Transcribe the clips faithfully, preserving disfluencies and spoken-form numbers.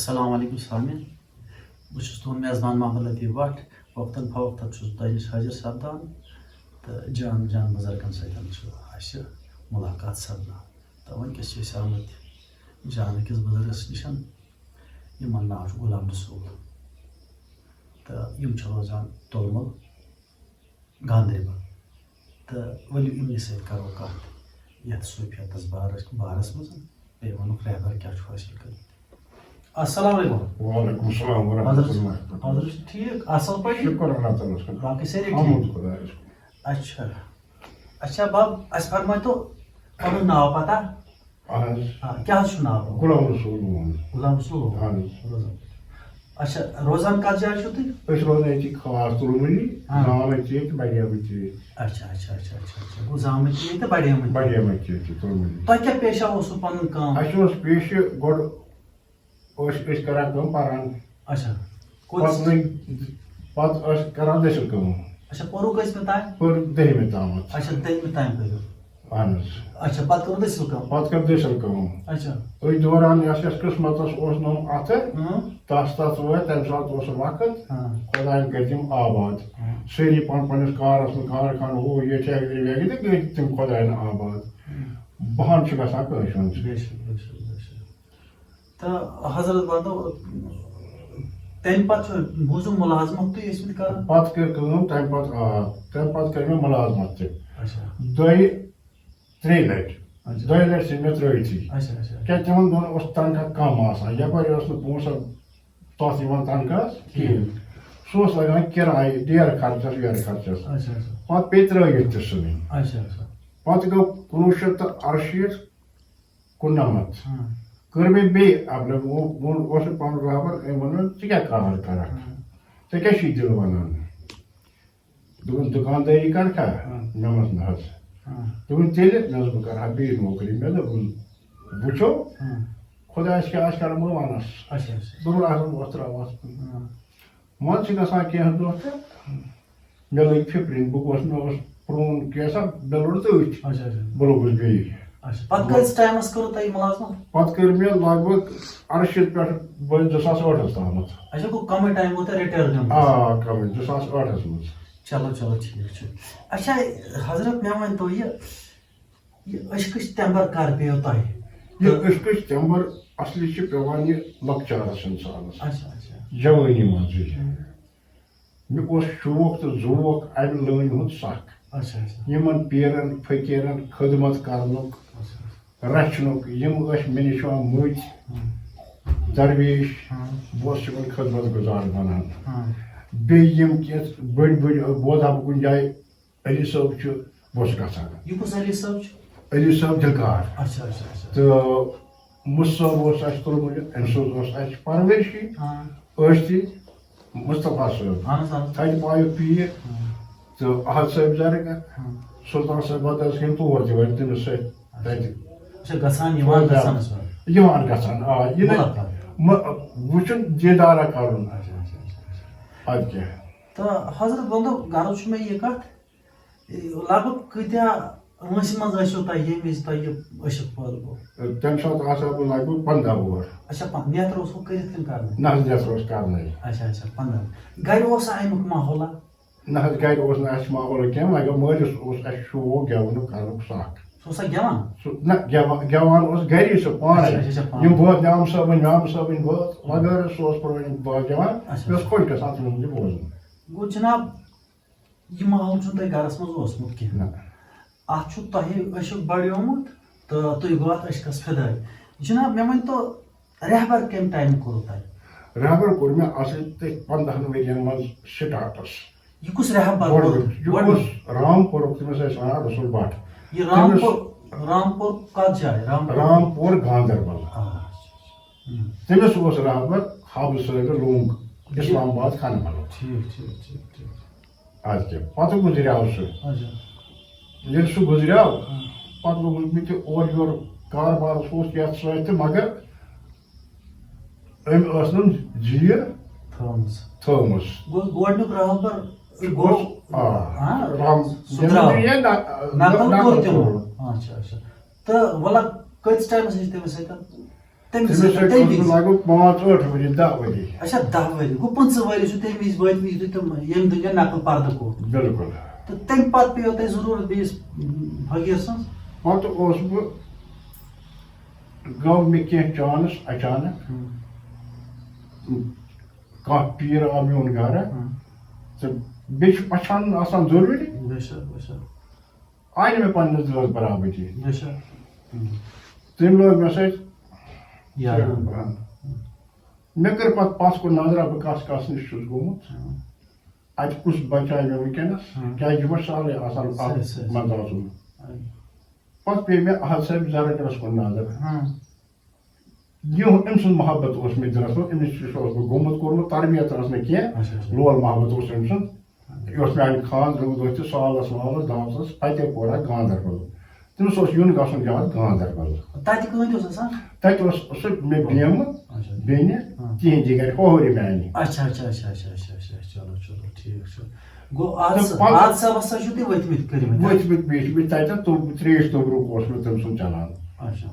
السلام علیکم سامعین، بہٕ چھُس تُہُنٛد میزبان محمد لطیف بٹ۔ وقتاً فوقتاً چھُس بہٕ تۄہہِ نِش حٲضِر سپدان تہٕ جان جان بُزرگن سۭتۍ چھُ اَسہِ مُلاقات سپدان۔ تہٕ وٕنکیٚس چھِ أسۍ آمٕتۍ جان أکِس بُزرگس نِش، یِمن ناو چھُ غلام رسول تہٕ یِم چھِ روزان تُلمُل، گاندربل۔ تہٕ ؤلِو یِمنٕے سۭتۍ کرو کتھ یتھ صوفیتس بارس، بارس منٛز، بیٚیہِ ونُکھ رہبر کیٛاہ چھُ حٲصِل کٔرمٕتۍ۔ السلام علیکم۔ وعلیکم السلام ورحمۃ حضرت، اللہ وبرکاتہ۔ حضرت چھِ ٹھیٖک، اصل پٲٹھۍ؟ شُکر اللہ تعالیٰ ہس کُن۔ باقٕے سٲری ٹھیٖک؟ حمد خۄدایس کُن۔ اچھا، اچھا بب، اسہِ فرمٲتو پنُن ناو پتہ۔ اہن حظ۔ آ، کیٛاہ حظ چھُ ناو؟ غلام رسول محمد۔ غلام رسول۔ اہن حظ۔ روزان۔ اچھا، روزان کتھ جایہِ چھِو تُہۍ؟ أسۍ چھِ روزان ییٚتی خاص تُلمُلی، آ۔ زامٕتۍ چھِ ییٚتہِ، بڑیمٕتۍ چھِ ییٚتہِ۔ اچھا، اچھا، اچھا، اچھا، اچھا۔ گوٚو زامٕتۍ چھِ ییٚتہِ، بڑیمٕتۍ۔ بڑیمٕتۍ چھِ ییٚتہِ تُلمُلی۔ تۄہہِ کیٛاہ پیشہ اوسوٕ پنُن کٲم؟ اَسہِ اوس پیشہٕ گۄڈٕ، ٲسۍ أسۍ کران کٲم، پران۔ اچھا۔ کوٚت؟ پتہٕ لٔگۍ، پتہٕ ٲسۍ کران دٔسِل کٲم۔ اچھا، پوٚرُو کٔژمہِ تام؟ پٔر دٔہمہِ تامَتھ۔ اچھا، دٔہمہِ تام پٔرِو۔ اہن حظ۔ اچھا، پتہٕ کٔرٕو دٔسِل کٲم؟ پتہٕ کٔر دٔسِل کٲم۔ اچھا۔ أتھۍ دوران یَس یَس قٕسمَتَس اوس نوٚم اَتھٕ، اۭں۔ تَس تَس وٲتۍ، تَمہِ ساتہٕ اوس وقت، اۭں۔ خۄدایَن کٔرۍ تِم آباد۔ اۭں۔ سٲری پَن پَنٕنِس کارَس منٛز، کارخانہٕ، ہُہ یہِ فیکٹری ویکٹری، تہٕ گٔے تِم خۄدایَن آباد۔ اۭں۔ بہان چھُ گژھان کٲنٛسہِ ہُنٛد۔ بے شک، بے شک، بے شک۔ تہٕ حضرت بندو، تَمہِ پتہٕ چھُ، بوٗزُم مُلازمت تُہۍ ٲسمٕتۍ کران؟ پتہٕ کٔر کٲم، تَمہِ پتہٕ، آ، تَمہِ پتہٕ کٔر مےٚ مُلازمت تہِ۔ اچھا۔ دۄیہِ، ترٛیٚیہِ لٹہِ۔ اچھا۔ دۄیہِ لٹہِ ژھٕنۍ مےٚ ترٛٲوتھٕے۔ اچھا، اچھا۔ کیٛازِ تِمن دۄہن اوس تنخواہ کم آسان، یپٲرۍ اوس نہٕ پونٛسہٕ تتھ یِوان تنخواہس کِہیٖنۍ۔ کِہیٖنۍ۔ سُہ اوس لگان کِراے، ڈیرٕ خرچس، ویرٕ خرچس۔ اچھا، اچھا۔ پتہٕ پیٚیہِ ترٛٲوِتھ تہِ ژھٕنٕنۍ۔ اچھا، اچھا۔ پتہٕ گوٚو کُنوُہ شیٚتھ تہٕ اَرشیٖتھ، کُننَمَتھ۔ ہاں۔ کٔر مےٚ بیٚیہِ apply، وۄنۍ، وۄنۍ اوس مےٚ پَنُن رہبر، أمۍ ووٚن مےٚ، "ژٕ کیٛاہ کار کرکھ؟ ہاں۔ ژےٚ کیٛاہ چھُے دِل وَنان؟" دوٚپُن، "دُکاندٲری کرکھا؟" ہاں۔ مےٚ ووٚنُس، "نہ حظ۔" ہاں۔ دوٚپُن، "تیٚلہِ؟" مےٚ ووٚنُس، "بہٕ کرٕ ہا بیٚیہِ نوکری۔" مےٚ دوٚپُن، "وٕچھو، ہاں۔ خۄدایَس کیٛاہ آسہِ کران، بہٕ وَنَس۔" اچھا، اچھا۔ دوٚپُن، "اَتھ منٛز وۄتھ ترٛاو اَتھ کُن۔" ہاں۔ منٛزٕ چھِ گژھان کینٛہہ دۄہ تہٕ مےٚ لٔگۍ فِکرِنۍ، بہٕ گوس، مےٚ اوس پرٛون کیسا، مےٚ لوٚڑ تٔتھۍ۔ اچھا، اچھا۔ بہٕ لوٚگُس بیٚیہِ۔ اچھا، پتہٕ کۭتِس ٹایمس کٔرٕو تۄہہِ مُلازمت؟ پتہٕ کٔر مےٚ لگ بگ اَرشیٖتھ پٮ۪ٹھ بٔلۍ زٕ ساس ٲٹھس تامَتھ۔ اچھا، گوٚو کمٕے ٹایم گوٚو تۄہہِ رِٹایَر گٔمٕتِس؟ آ، کمٕے، زٕ ساس ٲٹھس منٛز۔ چلو، چلو، ٹھیٖک چھُ۔ اچھا، حضرت، مےٚ ؤنۍ تو یہِ، یہِ عشقٕچ تٮ۪مبر کر پیٚیو تۄہہِ؟ یہِ عشقٕچ تٮ۪مبر اصلی چھِ پٮ۪وان یہِ لۄکچارس انسانس۔ اچھا، اچھا۔ جوٲنی منٛزٕے۔ ہم۔ مےٚ اوس شوق تہٕ ذوق امہِ لٲنہِ ہُنٛد سکھ۔ اچھا، اچھا۔ یِمن پیرن فقیرن خدمت کرنُک، اچھا۔ رچھنُک، یِم ٲسۍ مےٚ نِش یِوان مٔتۍ، ہم۔ درویش، ہم۔ بہٕ اوسُس یِمن خدمت گُزار بنان۔ ہم۔ بیٚیہِ یِم کینٛہہ بٔڑۍ بٔڑۍ، بوزٕ ہا بہٕ کُنہِ جایہِ علی صٲب چھُ، بہٕ اوسُس گژھان۔ یہِ کُس علی صٲب چھُ؟ علی صٲب دِلکار۔ اچھا، اچھا، اچھا۔ تہٕ مُس صٲب اوس اَسہِ تُلمُت، أمۍ سٕنٛز اوس اَسہِ پرؤرشی۔ ہاں۔ ٲسۍ تہِ مُصطفیٰ صٲب۔ اہن حظ، اہن حظ۔ تھدِ پایُک پیٖر۔ ہاں۔ تہٕ احد صٲب زرگر۔ ہاں۔ سُلطان صٲب بدر یِم تور تہِ وٲتۍ تٔمِس سۭتۍ تَتہِ۔ اچھا، گژھان یِوان تھوڑا گژھان ٲسۍ وۄنۍ؟ یِوان گژھان، آ، یہِ نہٕ مُلاقات۔ مہ-، وٕچھُن، دیٖدارا کَرُن۔ اچھا، اچھا، اچھا، اچھا۔ اَدٕ کیٛاہ؟ تہٕ حضرت بندو، غرض چھُ مےٚ یہِ کَتھ، لگ بگ کۭتیٛاہ وٲنٛسہِ منٛز ٲسِو تۄہہِ ییٚمہِ وِزِ تۄہہِ یہِ عشق پٲدٕ گوٚو؟ تَمہِ ساتہٕ آسہٕ ہا بہٕ لگ بگ پنٛداہ وُہَر۔ اچھا، پن-، نیترٕ اوسوٕ کٔرِتھ کِنہٕ کرنَے؟ نہ حظ، نیترٕ اوس کرنَے۔ اچھا، اچھا، پنٛداہ۔ گرِ اوسا اَمیُک ماحولہ؟ نہ حظ، گرِ اوس نہٕ اَسہِ ماحولہ کینٛہہ، مگر مٲلِس اوس اَسہِ شوق گٮ۪ونُک کرنُک سَکھ۔ سُہ اوسا گٮ۪وان؟ سُہ، نہ، گٮ۪وان، گٮ۪وان اوس گرِ سُہ پانَے۔ اچھا، اچھا، پانَے۔ یِم بٲتھ، نعام صٲبٕنۍ، نعام صٲبٕنۍ بٲتھ وغٲرٕ، سُہ اوس پرٛٲنۍ بٲتھ گٮ۪وان۔ اچھا۔ مےٚ اوس خۄش گژھان تِمَن تہِ بوزُن۔ گوٚو جناب، یہِ ماحول چھُنہٕ تۄہہِ گرس منٛز اوسمُت کینٛہہ۔ نہ۔ اتھ چھُ تۄہہِ عشق بڑیومُت تہٕ تُہۍ گوٚو اتھ عشقس فدٲے۔ جناب، مےٚ ؤنۍ تو، رہبر کمہِ ٹایمہٕ کوٚروٕ تۄہہِ؟ رہبر کوٚر مےٚ اصل تٔتھۍ پنٛدہن ؤرین منٛز سٹارٹس۔ یہِ کُس رہبر گۄڈٕ کوٚر؟ یہِ گۄڈٕ اوس رامپورُک، تٔمِس ٲسۍ ونان رسول بٹ۔ یہِ تٔمِس رامپور، رامپور کتھ جایہِ؟ رامپور؟ رامپور گاندربل۔ آ، اچھا، اچھا۔ ہم۔ تٔمِس اوس رہبر حافظ صٲب لونگ، یہِ اسلام آباد کھنہٕ بلو۔ ٹھیٖک، ٹھیٖک، ٹھیٖک، ٹھیٖک۔ اَدٕ کیٛاہ، پَتہٕ گُزریٛاو سُہ۔ اچھا۔ ییٚلہِ سُہ گُزریٛاو، ہاں۔ پَتہٕ لوٚگُس بہٕ تہِ اورٕ یورٕ کاربارَس اوس یَتھ سۭتۍ تہِ، مگر أمۍ ٲس نہٕ زیٖر تھٲومٕژ۔ تھٲومٕژ۔ گوٚو گۄڈٕنیُک رہبر گوٚو، گوٚو، آ، ہاں؟ رام-، سُہ ییٚمۍ درٛاو۔ یہِ نہ-، نقل نقل کوٚر تِمو۔ کوٚر۔ اچھا، اچھا۔ تہٕ وَلہٕ کۭتِس ٹایمَس نِش تٔمِس سۭتۍ؟ تٔمِس تٔمِس سۭتۍ سۭتۍ تَمہِ اوسُس بہٕ وِزِ۔ لگ بگ پانٛژھ ٲٹھ ؤری، دَہ ؤری۔ اچھا، دَہ ؤری۔ گوٚو پٕنٛژٕہ ؤری چھُ تَمہِ وِزِ وٲتمٕتۍ، یُتھُے تِم ییٚمہِ دُنیا نقل پردٕ کوٚر۔ بِلکُل۔ تہٕ تَمہِ پتہٕ پیٚو تۄہہِ ضروٗرت بیٚیِس، م، فقیٖر سٕنٛز؟ پتہٕ اوسُس بہٕ، گوٚو مےٚ کینٛہہ chance اچانک۔ ہُم۔ کانٛہہ پیٖر آو میون گرٕ۔ ہُم۔ تہٕ بیٚیہِ چھُ پچھانُن آسان ضروٗری۔ بے شک، بے شک۔ آیہِ نہٕ مےٚ پننِس دِلس برابری۔ بے شک۔ ہُم۔ تٔمۍ لٲج مےٚ سۭتۍ یارٕ۔ سٲرٕے بنٛد۔ مےٚ کٔر پتہٕ پتھ کُن نظرا، بہٕ کس کس نِش چھُس گوٚمُت۔ ہُم۔ اتہِ کُس بچایہِ مےٚ وٕنکیٚنس؟ ہُم۔ کیازِ یہِ ما چھُ سہلٕے آسان صحیح، اتھ صحیح، صحیح۔ منٛز اژُن؟ اَہَن۔ پتہٕ پیٚیہِ مےٚ احد صٲب زرگر کُن نظر۔ ہُم۔ یہِ أمۍ سُنٛد محبت اوس مےٚ دِلس منٛز، أمِس نِش اوسُس بہٕ گوٚمُت کوٚرمُت، تربیت ٲس نہٕ کینٛہہ، اچھا، اچھا۔ لول محبت اوس أمۍ سُنٛد۔ یہِ اوس میانہِ خانٛدرُک دۄہ تہِ سالس والس دعوتس فتح پورہ گاندربل۔ تٔمِس اوس یُن گژھُن یاد گاندربل۔ تَتہِ کٕہٕنۍ اوس آسان؟ تَتہِ اوس سُہ مےٚ بیمہٕ اچھا۔ بیٚنہِ ہاں۔ کِہیٖنۍ تہِ گرِ، ہورِ میانہِ۔ اچھا، اچھا، اچھا، اچھا، اچھا، اچھا، اچھا، چلو، چلو، ٹھیٖک چھُ۔ گوٚو آز تہٕ سا-، پتہٕ آز صٲبس سۭتۍ چھُو تُہۍ ؤتھمٕتۍ کٔرمٕتۍ، ہاں؟ ؤتھمٕتۍ بیٚیہِ چھِ مےٚ تَتٮ۪تھ توٚب-، ترٛیش توٚبرُک اوس مےٚ تٔمۍ سُنٛد چلان۔ اچھا۔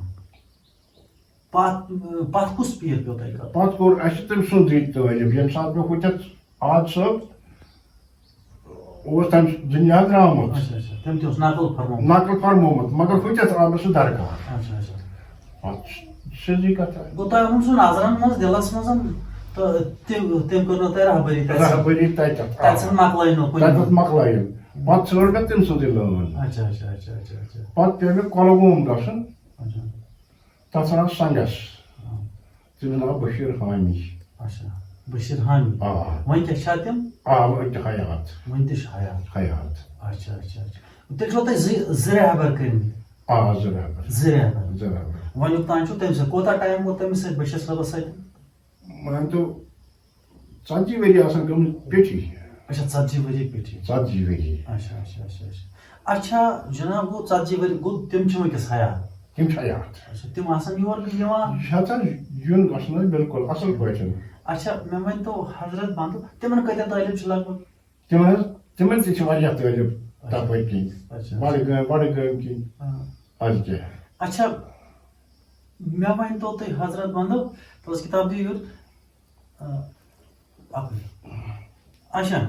پتھ، پتھ کُس پیٖر پیوٚو تۄہہِ کرُن؟ پتہٕ کوٚر اَسہِ تٔمۍ سُنٛدٕے تعٲریٖف، ییٚمہِ ساتہٕ مےٚ ہُتٮ۪تھ آد صٲب اوس تَمہِ دُنیا درٛامُت۔ اچھا، اچھا۔ تٔمۍ تہِ اوس نقل فرمومُت۔ نقل فرمومُت، مگر ہُتٮ۪تھ آو مےٚ سُہ درکار۔ اچھا، اچھا۔ پتہٕ چھِ سیٚزٕے کتھا۔ گوٚو تۄہہِ اوٚن سُہ نظرن منٛز، دِلس منٛز، تہٕ تٔمۍ، تٔمۍ کٔرنو تۄہہِ رہبری تتہِ سٕے۔ رہبری تتٮ۪تھ، آ۔ تتہِ سٕے مۄکلٲینو کُنہِ تتٮ۪تھ منٛز۔ مۄکلٲیِم۔ پتہٕ ژھٲر مےٚ تٔمۍ سٕنٛزٕے لٲن۔ اچھا، اچھا، اچھا، اچھا، اچھا۔ پتہٕ پیوٚو مےٚ کۄلگوم گژھُن۔ اچھا۔ تَتھ وَنان سنٛگَس۔ آ۔ تٔمِس ناو بشیٖر حامی۔ اچھا، بشیٖر حامی۔ آ۔ وۄنۍ کیٛاہ چھا تِم؟ آ، وۄنۍ تہِ حیات۔ وۄنۍ تہِ چھِ حیات۔ حیات۔ اچھا، اچھا، اچھا۔ تیٚلہِ چھُو تۄہہِ زٕ، زٕ رہبر کٔرمٕتۍ؟ آ، زٕ رہبر۔ زٕ رہبر۔ زٕ رہبر۔ وۄنۍ یوٚتام چھُو تٔمۍ سۭتۍ۔ کوٗتاہ ٹایم گوٚو تٔمِس سۭتۍ، بشیٖر صٲبَس سۭتۍ؟ مٲنۍ تو، ژتجی ؤری آسان گٔمٕتۍ پیٚٹھی۔ اچھا، ژتجی ؤری پیٚٹھی۔ ژتجی ؤری۔ اچھا، اچھا، اچھا، اچھا۔ اچھا، جناب، گوٚو ژتجی ؤری، گوٚو تِم چھِ وٕنکیٚس حیات؟ تِم چھِ حیات۔ اچھا، تِم آسن یور یِوان؟ چھِ ہٮ۪ژان یُن گژھُن حظ، بِلکُل، اَصٕل پٲٹھۍ۔ اچھا، مےٚ ؤنۍ تو حضرت بندو، تِمن کۭتیاہ طٲلب چھِ لگ بگ؟ تِمن حظ، تِمن تہِ چھِ واریاہ طٲلب اچھا۔ تپٲرۍ کِنۍ۔ اچھا۔ بڈگٲمۍ، بڈگٲمۍ کِنۍ۔ آ۔ اَدٕ کیٛاہ؟ اچھا، مےٚ ؤنۍ تو تُہۍ حضرت بندو، تُہٕنٛز کِتاب دِیِو یوٚت۔ آ، اَپٲرۍ۔ اچھا،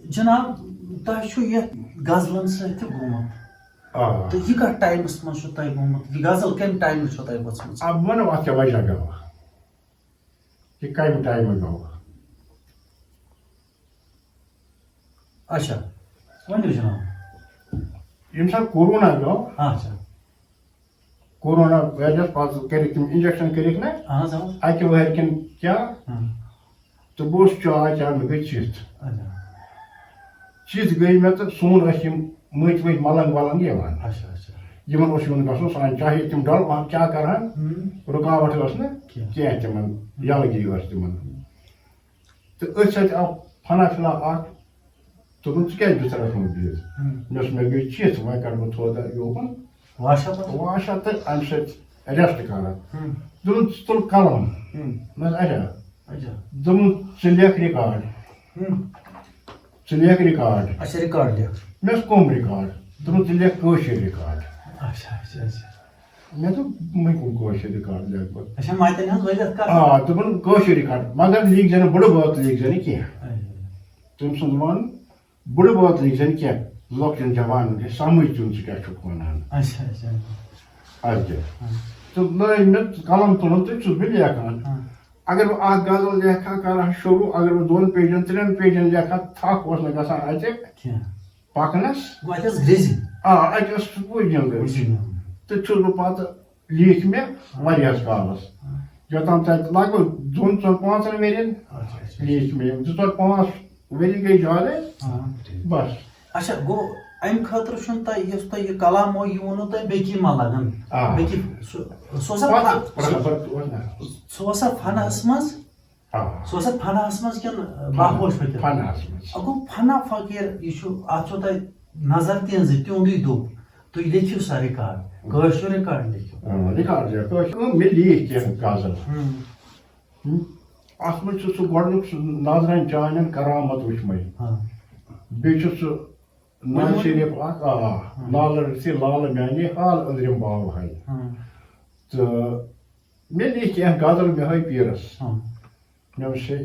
جناب، تۄہہِ چھُ یَتھ غزلن سۭتۍ تہِ گوٚمُت۔ آ۔ تہٕ یہِ کَتھ ٹایمَس منٛز چھُ تۄہہِ گوٚمُت؟ یہِ غزل کَمہِ ٹایمہٕ چھو تۄہہِ ؤژھمٕژ؟ اب وَنو اَتھ کیٛاہ وجہ گوٚو؟ یہِ کَمہِ ٹایمہٕ گوٚو؟ اچھا، ؤنِو جناب۔ ییٚمہِ ساتہٕ کورونا گوٚو، اچھا۔ کورونا ویرس پتہٕ کٔرِکھ تِم انجیکشن کٔرِکھ نہ اہن حظ، اہن حظ۔ اکہِ وہرِ کِنۍ کیٛاہ؟ ہاں۔ تہٕ بہٕ اوسُس چاے چٮ۪وان، مےٚ گٔے چِتھ۔ اچھا۔ چِتھ گٔے مےٚ تہٕ سون ٲسۍ یِم مٔتۍ ؤتۍ ملنگ ولنگ یِوان۔ اچھا، اچھا۔ یِمن اوس یِوان گژھُن سان، چاہے تِم ڈل پہن کیٛاہ کرہن، ہم۔ رُکاوٹ ٲس نہٕ کینٛہہ۔ کینٛہہ تِمن، یلہٕ گی ٲس تِمن۔ تہٕ أتھۍ سۭتۍ آو فنا فنا اکھ، دوٚپُن، "ژٕ کیٛازِ بسترس منٛز بِہِتھ؟" ہم۔ مےٚ اوس، مےٚ گٔے چِتھ، وۄنۍ کرٕ بہٕ تھوڑا یوکُن واشا پتہٕ؟ واشا تہٕ امہِ سۭتۍ rest کران۔ ہم۔ دوٚپُن، "ژٕ تُل قلم۔" ہم۔ مےٚ دوٚپُس، "اچھا۔" اچھا۔ دوٚپُن، "ژٕ لیکھ record۔ ہم۔ ژٕ لیکھ record۔" اچھا، record لیکھ۔ مےٚ دوٚپُس، "کُم record؟" دوٚپُن، "ژٕ لیکھ کٲشِر record۔" اچھا، اچھا، اچھا۔ مےٚ دوٚپ، "وۄنۍ کُم کٲشِر record لیکھٕ بہٕ؟" اچھا، مَتٮ۪ن ہٕنٛز ؤلِتھ کَتھ؟ آ، دوٚپُن، "کٲشِر record، مگر لیٖکھ زِ نہٕ بٕڈٕ بٲتھ، لیٖکھ زِ نہٕ کینٛہہ۔" اچھا۔ تٔمۍ سُنٛد وَن، "بٕڈٕ بٲتھ لیٖکھ زِ نہٕ کینٛہہ، لۄکٹٮ۪ن جوانَن گژھِ سَمٕجھ دیُن، ژٕ کیٛاہ چھُکھ وَنان۔" اچھا، اچھا۔ اَدٕ کیٛاہ؟ ہاں۔ تہٕ لٲگۍ مےٚ قلم تُلُن تہٕ چھُس بہٕ لیکھان۔ ہاں۔ اگر بہٕ اَکھ غزل لیکھٕ ہا، کَرٕ ہا شروٗع، اگر بہٕ دۄن پیجَن، ترٛٮ۪ن پیجَن لیکھٕ ہا، تھَکھ اوس نہٕ گژھان اَتہِ۔ کینٛہہ۔ پَکنَس۔ گوٚو اَتہِ ٲس گرٛیزِنٛگ۔ آ، اَتہِ ٲس وٕجنِل گٔمٕژ۔ وٕجنِل۔ تہٕ چھُس بہٕ پَتہٕ لیٖکھۍ مےٚ واریاہَس کالَس۔ یوٚتام تَتہِ لگ بگ دۄن، ژۄن، پانٛژَن ؤرِین اچھا، اچھا۔ لیٖکھۍ مےٚ یِم۔ زٕ، ژور، پانٛژھ ؤری گٔے زیادَے۔ آ۔ بَس۔ اچھا، گوٚو اَمہِ خٲطرٕ چھُنہٕ تۄہہِ، یُس تۄہہِ یہِ کلام اوس، یہِ ووٚنوُ تۄہہِ بیٚکی ما لَگَن؟ آ۔ بیٚکی، سُہ، سُہ اوسا پَتہٕ فَ-، سُہ، برابر اوس نہ۔ سُہ اوسا فنَس منٛز؟ آ۔ سُہ اوسا فناہس منٛز کِنہٕ، آ، باہوش فقیٖر؟ فناہس منٛز۔ اَ گوٚو فنا فقیٖر، یہِ چھُ، اَتھ چھُو تۄہہِ نظر تِہنٛزٕے، تِہُنٛدُے دوٚپ، تُہۍ لیکھِو سا record، کٲشُر record لیکھِو۔ آ، record لیکھو۔ کٲشُر، مےٚ لیکھ کینٛہہ غزل۔ ہُم۔ ہُم۔ اَتھ منٛز چھُ سُہ گۄڈٕنیُک سُہ نظرن چانٮ۪ن کرامت وٕچھمٕے۔ ہاں۔ بیٚیہِ چھُ سُہ ناز شریف اکھ، آ، ہاں۔ لالہٕ رٔژھِ لالہٕ میانہِ حال أنٛدرِم باو ہے۔ ہاں۔ تہٕ مےٚ لیکھۍ کینٛہہ غزل، مےٚ ہٲے پیٖرس۔ ہاں۔ مےٚ ووٚنُس، ہے،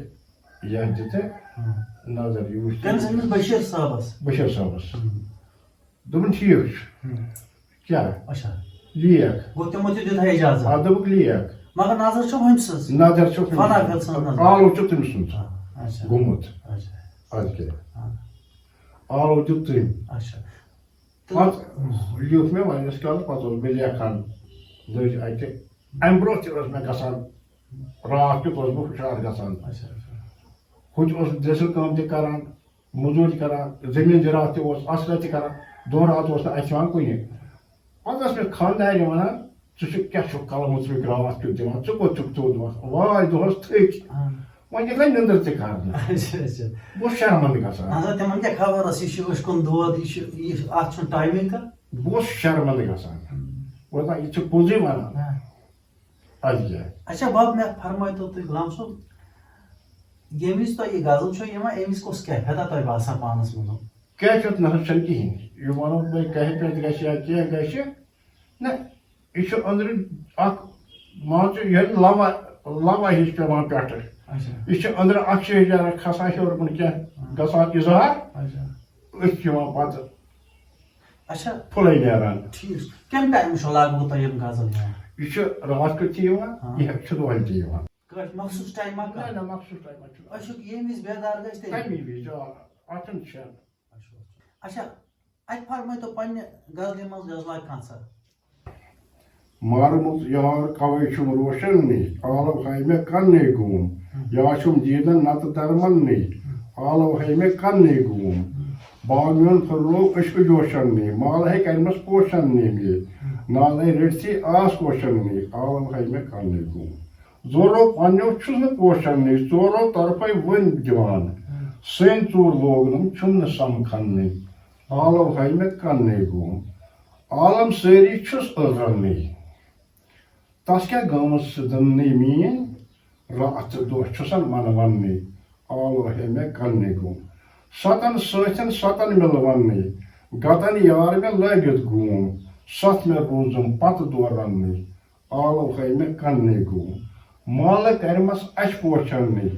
یتھ دِ ژٕ ہاں۔ نظر، یہِ وٕچھ ژٕ۔ کٔمِس؟ أمِس بشیٖر صٲبس؟ بشیٖر صٲبس۔ ہاں۔ دوٚپُن، ٹھیٖک چھُ۔ ہاں۔ کیٛاہ؟ اچھا۔ لیکھ۔ گوٚو تِمو تہِ دیُت اجازت؟ آ، دوٚپُکھ، لیکھ۔ مگر نظر چھو ہُمۍ سٕنٛز؟ نظر چھو ہُمۍ سٕنٛز۔ فنا پھٮ۪تھ سٕنٛز نظر۔ آلو چھُ تٔمۍ سُنٛد۔ آ، اچھا۔ گوٚمُت۔ اچھا۔ اَدٕ کیٛاہ؟ آ۔ آلو دیُت تٔمۍ۔ اچھا۔ تہٕ پتہٕ لیوٗکھ مےٚ واریاہس کالس، پتہٕ اوسُس بہٕ لیکھان، لٔج اَتہِ۔ اَمہِ برٛونٛہہ تہِ ٲس مےٚ گژھان، راتھ کیُتھ اوسُس بہٕ ہُشار گژھان۔ اچھا، اچھا۔ ہُتہِ اوسُس دٔسِل کٲم تہِ کران، موٚزوٗرۍ کران، زٔمیٖن زِراعت تہِ اوس، اصل تہِ کران، دۄن راتن اوس نہٕ اَتھِ یِوان کُنہِ۔ پتہٕ ٲس مےٚ خانٛدارِ وَنان، "ژٕ چھُکھ، کیٛاہ چھُکھ قلمس رٕکراوان، اَتھ کیُتھ دِوان؟ ژٕ کوٚت چھُکھ ژوٚد یِوان؟ واے دۄہس تھٔکۍ۔" آ۔ وۄنۍ کِتھ کٔنۍ نِندٕر تہِ کرنہٕ؟ اچھا، اچھا۔ بہٕ اوسُس شرمندٕ گژھان۔ اہن سا، تِمن کیٛاہ خبر ٲس، یہِ چھُ أچھ کُن دود، یہِ چھُ، یہِ، اَتھ چھُنہٕ ٹایمِنٛگ کانٛہہ۔ بہٕ اوسُس شرمندٕ گژھان۔ ہم۔ وۄنۍ یہِ چھُ پوٚزُے وَنان۔ آ۔ اَدٕ کیٛاہ؟ اچھا، بَب، مےٚ فرمٲیتو تُہۍ، غلام صٲب، ییٚمہِ وِزِ تۄہہِ یہِ غزل چھو یِوان، اَمہِ وِزِ کۄس کیفیتا تۄہہِ باسان پانَس منٛز؟ کیفیت نہ حظ چھَنہٕ کِہیٖنۍ۔ یہِ وَنو بہٕ کیفیت گژھِ یا کینٛہہ گژھِ، نہ، یہِ چھُ أنٛدرٕ اَکھ، مان ژٕ، یِہوٚے لَوا، لَوا ہِش پٮ۪وان پٮ۪ٹھٕ۔ اچھا۔ یہِ چھُ أنٛدرٕ اَکھ شیہجارا کھسان ہیوٚر کُن کینٛہہ، ہاں۔ گژھان اِظہار، اچھا۔ أتھۍ چھِ یِوان پَتہٕ اچھا۔ پھُلَے نیران۔ ٹھیٖک۔ کَمہِ ٹایمہٕ چھُ لگ بگ تۄہہِ یِم غزل یِوان؟ یہِ چھُ راتھ کیُتھ تہِ یِوان، ہاں۔ یہِ چھُ دۄہلہِ تہِ یِوان۔ کٲنٛسہِ مخصوٗص ٹایمہ نہ، کانٛہہ؟ نہ، مخصوٗص ٹایمہ چھُنہٕ۔ أسۍ چھُ ییٚمہِ وِزِ بیدار گژھِ تَمی۔ تَمی وِزِ، آ، اَتھ چھُنہٕ شک۔ اچھا۔ اچھا، اَتہِ فرمٲیتو پننہِ غزلہِ منٛز غزلہ کانٛژھا۔ مارمُت یار کوے چھُم روشن نی، عالم ہاے مےٚ کننے گوم۔ ہم۔ یا چھُم دیٖدن نتہٕ درمن نی، ہم۔ عالم ہاے مےٚ کننے گوم۔ ہم۔ باغ میون پھٔرلوو عشقہٕ جوشن نی، مالہٕ ہے کرِمس پوشن نی مے۔ ہم۔ نالے رٔٹۍ ژے آس کوشن نی، عالم ہاے مےٚ کننے گوم۔ زورو پننیو چھُس نہٕ پوشن نی، ژورو طرفے ؤنۍ دِوان۔ ہم۔ سٲنۍ ژوٗر لوگنم چھُم نہٕ سمکھن نی، عالم ہاے مےٚ کننے گوم۔ عالم سٲری چھُس أزرنٕے۔ تس کیٛاہ گٔمٕژ سٕدن نٕے میٛٲنۍ، راتھ تہٕ دۄہ چھُسن منوَنٕے، عالم ہے مےٚ کننے گوم۔ ستن سۭتٮ۪ن ستن مِلوَنٕے، گتن یار مےٚ لٲگِتھ گوم، ستھ مےٚ روٗزٕم پتہٕ دورنٕے، عالم ہے مےٚ کننے گوم۔ مالہٕ کرِمس اَسہِ پوشن نٕے،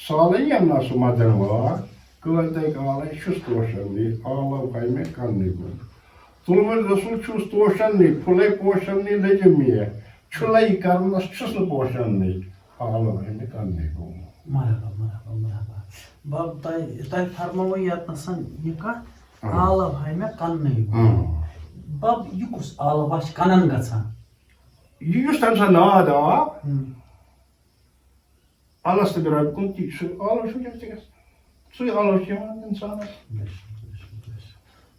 سالے یِم نا سُہ مدن وار، کٲلۍ دَگہِ آلے چھُس توشن نٕے، عالم ہے مےٚ کننے گوم۔ تُلمُل رسول چھُس توشن نٕے، پھُلے پوشن نٕے لٔجِم مےٚ، چھُلے کرنس چھُس نہٕ پوشن نٕے، عالم ہے مےٚ کننے گوم۔ مرحبا، مرحبا، مرحبا۔ بب، تۄہہِ، تۄہہِ فرمٲوٕ ییٚتنَسَن یہِ کَتھ، اۭں۔ عالم ہے مےٚ کننے گوم۔ اۭں۔ بب، یہِ کُس عالم چھُ کنن گژھان؟ یہِ یُس تَمہِ ساتہٕ ناد آو، ہُم۔ الستُ بربکم، تی چھُ آلو چھُ وٕنکیٚس تہِ گژھان۔ سُے آلو چھُ یِوان اِنسانَس۔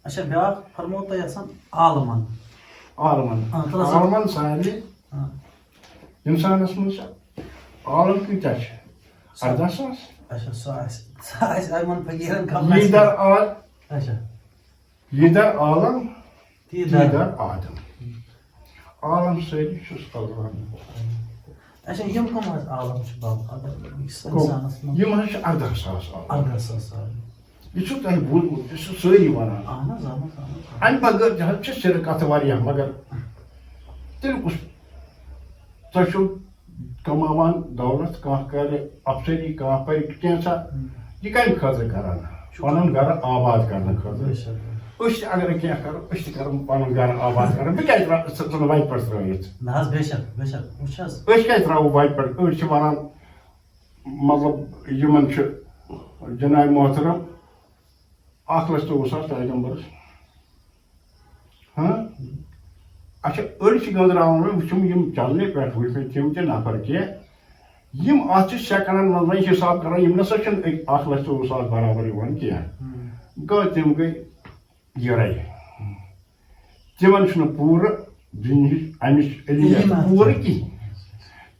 اچھا، بیٛاکھ فرمو تۄہہِ آسان عالمَن۔ عالمَن۔ آ، تَلہٕ سا۔ عالمَن سارنٕے۔ آ۔ اِنسانَس منٛز چھِ عالم کۭتیٛاہ چھِ؟ سا-، اَرداہ ساس۔ اچھا، سُہ آسہِ، سُہ آسہِ یِمَن فقیٖرَن کَم یہِ آسہِ۔ در آل-، اچھا۔ یہِ در عالم، تی تی در۔ در آدم۔ عالم سٲری چھُس اللہ۔ اچھا، یِم کٕم حظ عالم چھِ بَب؟ اگر أکِس کٕم؟ اِنسانَس منٛز یِم حظ چھِ اَرداہ ساس عالم۔ اَرداہ ساس عالم۔ یہِ چھُ تۄہہِ بوٗزمُت، یہِ چھُ سٲری وَنان۔ اَہَن حظ، اَہَن حظ، اَہَن حظ۔ اَمہِ بغٲر تہِ حظ چھِ سِرٕ کَتھٕ واریاہ، مگر تیٚلہِ کُس؟ تۄہہِ چھُو کماوان دولت، کانٛہہ کرِ افسری، کانٛہہ پرِ کینٛژھا، ہم۔ یہِ کمہِ خٲطرٕ کران؟ شُکر۔ پنُن گرٕ آباد کرنہٕ خٲطرٕ۔ بے شک۔ أسۍ تہِ اگر کینٛہہ کرو، أسۍ تہِ کرو پنُن گرٕ آباد کران۔ بہٕ کیازِ ترٛاو-، ژٕ ژٕ نہٕ وتہِ پٮ۪ٹھ ترٲوِتھ؟ نہ حظ، بے شک، بے شک۔ وٕچھ حظ۔ أسۍ کیازِ ترٛاوو وتہِ پٮ۪ٹھ؟ أسۍ چھِ ونان، مطلب، یِمن چھُ جناب محترم اکھ لچھ ژوٚوُہ ساس پیغمبرس۔ ہاں؟ اچھا، أڑۍ چھِ گٔنٛزراوان، وۄنۍ وٕچھِم یِم چلنہِ پٮ۪ٹھ وٕچھ مےٚ تِم تہِ نفر کینٛہہ، یِم اتھ چھِ سیکنڈن منٛز وۄنۍ حساب کران، یِم نسا چھِنہٕ أکۍ اکھ لچھ ژوٚوُہ ساس برابر یِوان کینٛہہ۔ ہم۔ گوٚو تِم گٔے یِرے۔ تِمن چھُنہٕ پوٗرٕ دُنیہٕچ، امِچ علمیت علمیت۔ پوٗرٕ کِہیٖنۍ۔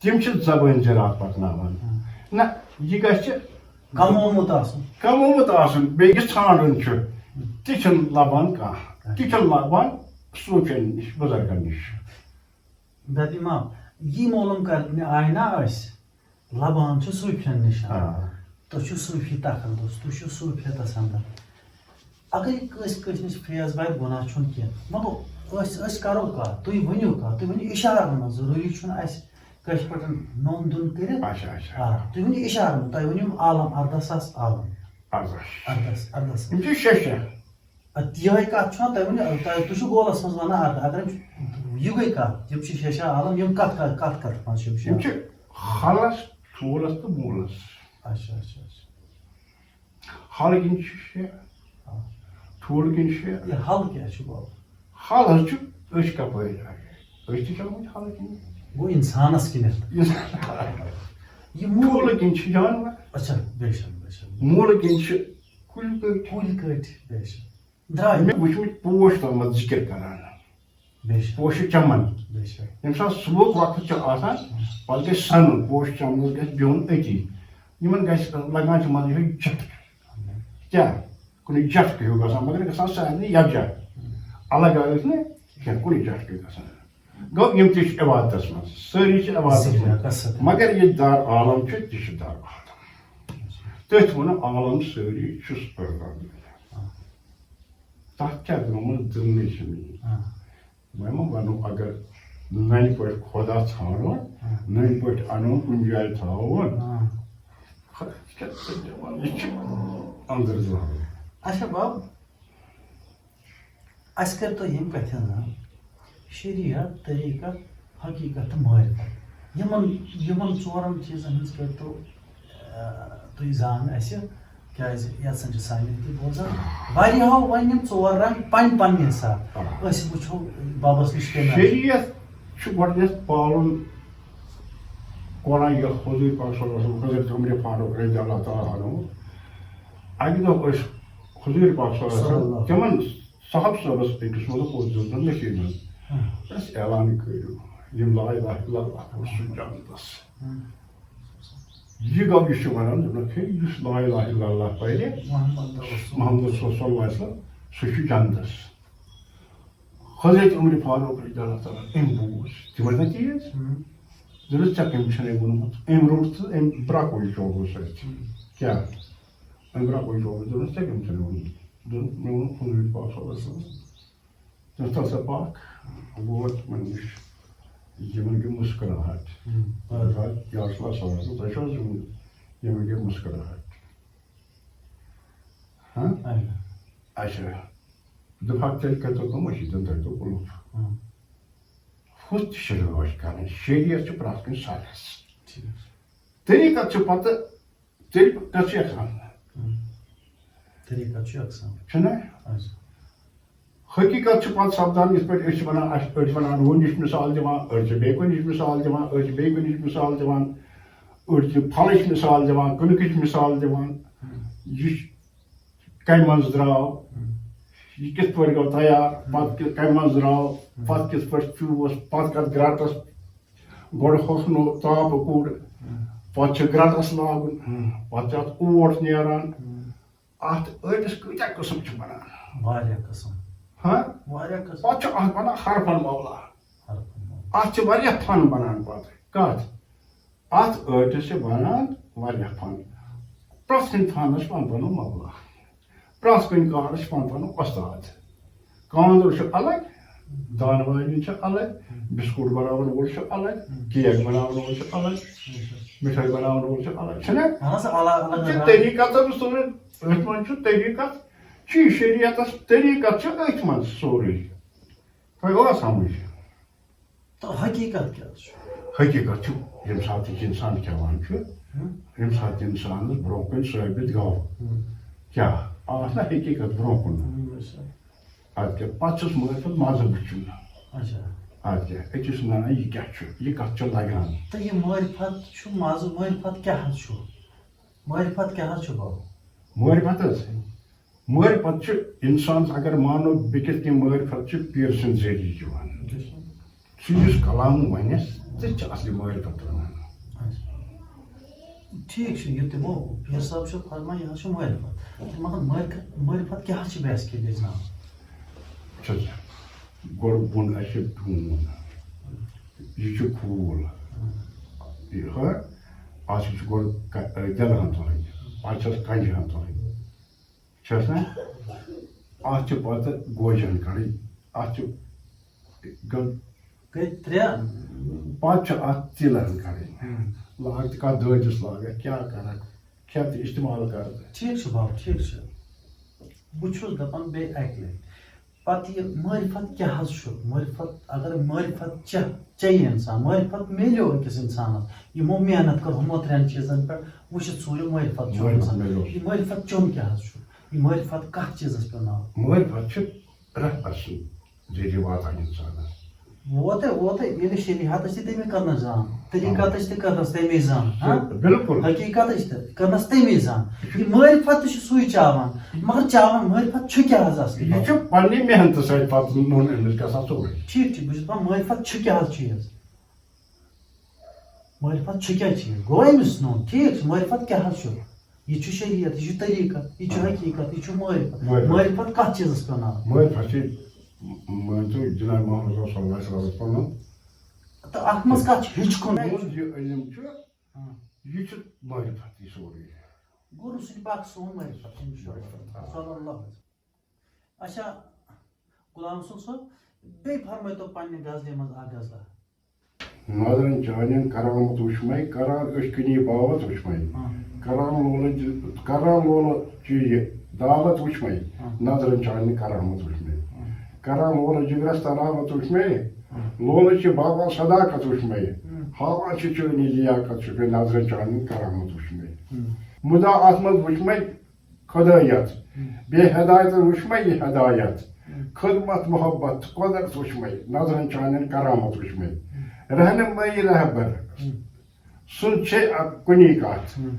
تِم چھِ زبٲنۍ زِراعت پکناوان۔ ہم۔ نہ، یہِ گژھِ کمومُت آسُن۔ کمومُت آسُن، بیٚیہِ یہِ ژھانڈُن چھُ، تہِ چھُنہٕ لبان کانٛہہ، تہِ چھُنہٕ لبان صوٗفین نِش، بُزرگن نِش۔ دَپہِ اِمام، یی معلوم کرنہِ آیہِ نا أسۍ، لبان چھُ صوٗفین نِش۔ آ۔ تُہۍ چھِو صوٗفی تقدس، تُہۍ چھِو صوٗفیتس اندر۔ اگر یہِ کٲنٛسہِ کٲنٛسہِ نِش فیض واتہِ، گۄناہ چھُنہٕ کینٛہہ۔ مگر أسۍ، أسۍ کرو کتھ، تُہۍ ؤنِو کتھ، تُہۍ ؤنِو اِشارن منٛز، ضروٗری چھُنہٕ اَسہِ کٲشِر پٲٹھۍ نوٚن دُن کٔرِتھ۔ اچھا، اچھا۔ آ، تُہۍ ؤنِو اِشارَن، تۄہہِ ؤنِو یِم عالم، اَرداہ ساس عالم۔ اَرداہ۔ اَرداہ، اَرداہ ساس۔ یِم چھِ شےٚ شےٚ۔ اَدٕ یِہوٚے کَتھ چھُنہ تۄہہِ ؤنِو، تۄہہِ، تُہۍ چھِو گولَس منٛز وَنان اَرداہ، اَرداہ، یِم چھِ، یہِ گٔے کَتھ، یِم چھِ شےٚ شےٚ عالم، یِم کَتھ، کَتھ، کَتھ، کَتھ منٛز چھِ یِم شےٚ؟ یِم چھِ حلَس، ٹھوٗلَس تہٕ موٗلَس۔ اچھا، اچھا، اچھا۔ حل کِنۍ چھِ شےٚ، آ۔ ٹھوٗل کِنۍ شےٚ۔ یہِ حل کیٛاہ چھُ بابا؟ حل حظ چھُ أچھ کَپٲرۍ۔ أچھ تہِ چھِ آمٕتۍ حل کِنۍ۔ گوٚو اِنسانَس کِنٮ۪تھ۔ یہِ موٗل ٹھوٗلہٕ کِنۍ چھِ جانوَر۔ اچھا، بے شک، بے شک۔ موٗلہٕ کِنۍ چھِ کُلۍ کٔٹۍ۔ کُلۍ کٔٹۍ، بے شک۔ درٛاے۔ مےٚ وٕچھمٕتۍ پوش تَتھ منٛز ذِکِر کَران۔ بے شک۔ پوشہِ چمن۔ بے شک۔ ییٚمہِ ساتہٕ صُبحُک وقت چھُ آسان، پتہٕ گژھِ سَنُن، پوشہِ چمنَس گژھِ بِہُن أتی۔ یِمن گژھِ لگان چھُ منٛزٕ یِہوٚے جٹھ۔ کیٛاہ؟ کُنہِ جٹھ ہیوٗ گژھان، مگر گژھان سارنٕے یکجا۔ الگ الگ نہٕ کینٛہہ، کُنہِ جٹھ ہیوٗ گژھان۔ گوٚو، یِم تہِ چھِ عبادتس منٛز، سٲری چھِ عبادتس منٛز۔ مگر یہِ دار عالم چھُ، تہِ چھُ دار عالم۔ تٔتھۍ ووٚنُن، عالم سٲری چھُس پٲدٕ۔ تَتھ کیٛاہ گوٚمُت دِلنٕے چھُنہٕ یہِ۔ آ۔ وۄنۍ ما وَنو، اگر نَنہِ پٲٹھۍ خۄدا ژھانٛڈون، آ۔ نَنہِ پٲٹھۍ اَنون کُنہِ جایہِ تھاوون، آ۔ خۄدا کیٛاہ چھُ دِوان؟ یہِ چھُ أنٛدرٕ زانُن۔ اچھا بَب، اَسہِ کٔرۍتو ییٚمہِ کَتھِ ہٕنٛز ہن، شریعت، طریٖقت، حقیٖقت تہٕ معرفت۔ یِمَن، یِمَن ژورَن چیٖزَن ہٕنٛز کٔرۍتو، آ، تُہۍ زان اَسہِ، کیٛازِ یَتھ سَن چھِ سانٮ۪ن تہِ بوزان۔ واریاہو وۄنۍ یِم ژور رنٛگ پنٕنۍ پنٕنہِ حساب۔ آ۔ أسۍ وٕچھو بَبَس نِش کَمہِ آیہِ۔ شریعت چھُ گۄڈٕنٮ۪تھ پالُن، قرآن یَتھ حضوٗر پاک صلی اللہ علیہ وسلم، حضرت عمر فاروق رضی اللہ تعالیٰ عنہ، اَکہِ دۄہ ٲسۍ حضوٗر پاک صلی اللہ علیہ وسلم صلی اللہ۔ تِمَن صاحب صٲبَس أکِس ووٚنُکھ، اوس دیُتمُت مٔشیٖد منٛز۔ ہاں۔ اَسہِ اعلان کٔرِو، یِم لا الہ الا اللہ پوٚر سُہ جنتَس۔ ہاں۔ یہِ گوٚو، یہِ چھُ وَنان، دوٚپنَکھ، ہے، یُس لا الہ الا اللہ پَرِ، محمد رسول۔ محمد رسول صلی اللہ علیہ وسلم، سُہ چھُ جنتَس۔ حضرت عمر فاروق رضی اللہ تعالیٰ عنہ، أمۍ بوٗز، تِمَن نہ تیز۔ ہاں۔ دوٚپنَس، ژےٚ کٔمۍ چھُنَے ووٚنمُت؟ أمۍ روٚٹ تہٕ أمۍ برٛکھ وٕنہِ چوبو سۭتۍ۔ ہاں۔ کیٛاہ؟ أمۍ برٛکھ وٕنہِ چوبو۔ دوٚپنَس، ژےٚ کٔمۍ چھُنَے ووٚنمُت؟ دوٚپُن، مےٚ ووٚن حضوٗر پاک صلی اللہ علیہ وسلم۔ تہٕ تَتھ سا پَکھ، ووت یِمَن نِش، یِمَن گٔے مُسکراہٹ۔ ہُم۔ دوٚپُکھ، "حضرت، یا رسول اللہ صلی اللہ علیہ وسلم، تۄہہِ چھو حظ یِمَن، یِمَن گٔے مُسکراہٹ؟" ہاں؟ اَہَن۔ اچھا، دوٚپہَکھ، تیٚلہِ کٔرۍتو کٲم، أسۍ چھِ دِوان تۄہہِ تو قُلُف۔ ہُم۔ ہُتھ تہِ چھِ رٲچھ کَرٕنۍ، شریعت چھُ پرٛٮ۪تھ کُنہِ سَرَس۔ ٹھیٖک۔ طریٖقت چھُ پَتہٕ تیٚلہِ کَتھ چھُ یَژھان؟ ہُم۔ طریٖقت چھُ یَژھان۔ چھُنہ؟ اچھا۔ حقیٖقت چھُ پَتہٕ سَپدان، یِتھ پٲٹھۍ أسۍ چھِ وَنان، اَسہِ، أڑۍ چھِ وَنان ہُہ نِش مِثال دِوان، أڑۍ چھِ بیٚیہِ کُنہِ نِش مِثال دِوان، أڑۍ چھِ بیٚیہِ کُنہِ نِش مِثال دِوان، أڑۍ چھِ پھلٕچ مِثال دِوان، کٕنکٕچ مِثال دِوان۔ ہُم۔ یہِ چھُ کَمہِ منٛز درٛاو، ہُم۔ یہِ کِتھ پٲٹھۍ گوٚو تیار، ہُم۔ پَتہٕ کِتھ، کَمہِ منٛز درٛاو، ہُم۔ پَتہٕ کِتھ پٲٹھۍ چوٗس، پَتہٕ کَتھ گرٛٹَس گۄڈٕ ہوٚکھنو تاپہٕ کوٚڑ، ہُم۔ پَتہٕ چھُ گرٛٹَس لاگُن، ہُم۔ پَتہٕ چھُ اَتھ اوٹ نیران۔ ہُم۔ اَتھ ٲٹِس کۭتیٛاہ قٕسٕم چھِ بَنان؟ واریاہ قٕسٕم۔ ہاں؟ واریاہ قٕسٕم۔ پَتہٕ چھُ اَتھ بَنان حرفَن مولا۔ حرفَن مولا۔ اَتھ چھِ واریاہ فَن بَنان پَتہٕ۔ کَتھ؟ اَتھ ٲٹِس چھِ بَنان واریاہ فَن۔ پرٛٮ۪تھ کُنہِ فَنَس چھُ پَنُن پَنُن مولا۔ پرٛٮ۪تھ کُنہِ کارَس چھُ پَنُن پَنُن وۄستاد۔ کانٛدُر چھُ الگ، دانہٕ واجیٚنۍ چھِ الگ، بِسکوٗٹ بَناوَن وول چھُ الگ، کیک بَناوَن وول چھُ الگ، مِٹھٲے بَناوَن وول چھُ الگ، چھُنہ؟ اَہَن حظ، الگ، الگ اَتھ چھِ رَنان۔ طریٖقہ تہٕ سورُے أتھۍ منٛز چھُ طریٖقہ، چھُ یہِ شریعتَس طریٖقہ چھُ أتھۍ منٛز سورُے۔ تۄہہِ گوٚوا سَمٕجھ؟ تہٕ حقیٖقت کیٛاہ حظ چھُ؟ حقیٖقت چھُ، ییٚمہِ ساتہٕ یہِ اِنسان کھٮ۪وان چھُ، ہُم۔ ییٚمہِ ساتہٕ اِنسانَس برٛونٛہہ کُن ثٲبِت گوٚو، ہُم۔ کیٛاہ آو نہ حقیٖقت برٛونٛہہ کُن؟ ہُم، بے شک۔ اَدٕ کیٛاہ، پَتہٕ چھُس معرفت مَزٕ وٕچھُن۔ اچھا۔ اَدٕ کیٛاہ، أتی چھُس وَنان، یہِ کیٛاہ چھُ، یہِ کَتھ چھُ لَگان؟ تہٕ یہِ معرفت چھُ مَزٕ، معرفت کیٛاہ حظ چھُ؟ معرفت کیٛاہ حظ چھُ بابا؟ معرفت حظ؟ معرفت چھُ اِنسانَس، اگر مانو، بیٚکِس کینٛہہ معرفت چھُ پیٖر سٕنٛدِ ذٔریعہٕ یِوان۔ سُہ یُس کلام وَنٮ۪س، تہِ چھِ اَصلی معرفت وَنان۔ ٹھیٖک چھُ، یہِ تِمو پیٖر صٲب چھُ فرمان، یہِ حظ چھُ معرفت۔ تہٕ مگر معرفت، معرفت کیٛاہ حظ چھِ بیسِکلی أسۍ زانان؟ وٕچھ حظ، گۄڈٕ بۄن آسہِ ڈوٗن، یہِ چھُ کھوٗل، یہِ ہہ، اَتھ چھُ گۄڈٕ ک-، دٮ۪لہٕ ہن تُلٕنۍ، پَتہٕ چھَس کَنجہِ ہن تُلٕنۍ۔ چھَس نہ؟ اَتھ چھِ پَتہٕ گوجَن کَڑٕنۍ۔ اَتھ چھِ گٔ-، گٔے ترٛےٚ، پتہٕ چھِ اتھ تِلن کرٕنۍ۔ لاگ تہٕ کتھ دٲدِس لاگکھ، کیٛاہ کرکھ، کھٮ۪تھ تہٕ استعمال کرکھ۔ ٹھیٖک چھُ باب، ٹھیٖک چھُ۔ بہٕ چھُس دپان بیٚیہِ اکہِ لٹہِ، پتہٕ یہِ معرفت کیٛاہ حظ چھُ؟ معرفت، اگر معرفت چہ-، چیٚیہِ انسان، معرفت میلیو أکِس انسانس، یِمو محنت کٔر ہُمو ترٛٮ۪ن چیٖزن پٮ۪ٹھ، وٕچھِتھ سوٗرِو معرفت چھُ معرفت انسان۔ میلیو۔ یہِ معرفت چیوٚن کیٛاہ حظ چھُ؟ یہِ معرفت کتھ چیٖزس پٮ۪ٹھ ناو؟ معرفت چھُ رحمت سُنٛد ذٔریعہٕ واتان انسانس۔ ووتے، ووتے، ییٚلہِ شریعتس تہِ تَمی کٔرنس زان، طریٖقتس تہِ کٔرنس تَمی زان، ہاں؟ بِلکُل۔ حقیٖقتس تہِ کٔرنس تَمی زان۔ یہِ معرفت تہِ چھُ سُے چاوان، مگر چاوان معرفت چھُ کیٛاہ حظ اصلی؟ یہِ چھُ پننہِ محنتہٕ سۭتۍ پتہٕ نوٚن أمِس گژھان سورُے۔ ٹھیٖک چھُ، بہٕ چھُس دپان معرفت چھُ کیٛاہ حظ چیٖز؟ معرفت چھُ کیٛاہ چیٖز؟ گوٚو أمِس نوٚن، ٹھیٖک چھُ، معرفت کیٛاہ حظ چھُ؟ یہِ چھُ شریعت، یہِ چھُ طریٖقت، یہِ چھُ حقیٖقت، یہِ چھُ معرفت۔ معرفت۔ معرفت کتھ چیٖزس پٮ۪ٹھ ناو؟ معرفت چھِ، مٲنۍ تو، جناب محمد رسول صلی اللہ علیہ وسلم پنُن۔ تہٕ اتھ منٛز کتھ چھُ ہیٚچھُن؟ تُہُنٛد یہِ علم چھُ، ہاں۔ یہِ چھُ معرفت یہِ سورُے۔ گوٚو رسول پاک سون معرفت، انشاءاللہ۔ معرفت، آ۔ صلی اللہ علیہ وسلم۔ اچھا، غلام رسول صٲب، بیٚیہِ فرمٲیتو پننہِ غزلہِ منٛز اکھ غزلہ۔ نظرن چانٮ۪ن کرامت وٕچھ مے، کران أچھ کِنی باوت وٕچھ مے۔ ہاں۔ کران لولہٕ ج-، کران لولہٕ چہِ یہِ دعوت وٕچھ مے، ہاں۔ نظرن چانٮ۪ن کرامت وٕچھ مے۔ ہاں۔ کران لولہٕ جگرس تراوت وٕچھ مے، ہاں۔ لولہٕ چہِ بابا صداقت وٕچھ مے۔ ہاں۔ ہاوان چھِ چٲنی لیاقت چھُ مے، نظرن چانٮ۪ن کرامت وٕچھ مے۔ ہاں۔ مُدا اتھ منٛز وٕچھ مے، خدایت۔ ہم۔ بے ہدایت وٕچھ مے یہِ ہدایت۔ ہم۔ خدمت محبت قدرت وٕچھ مے، نظرن چانٮ۪ن کرامت وٕچھ مے۔ ہم۔ رہنمائی رہبر۔ ہم۔ سُن چھے اَ-، کُنی کتھ۔ ہم۔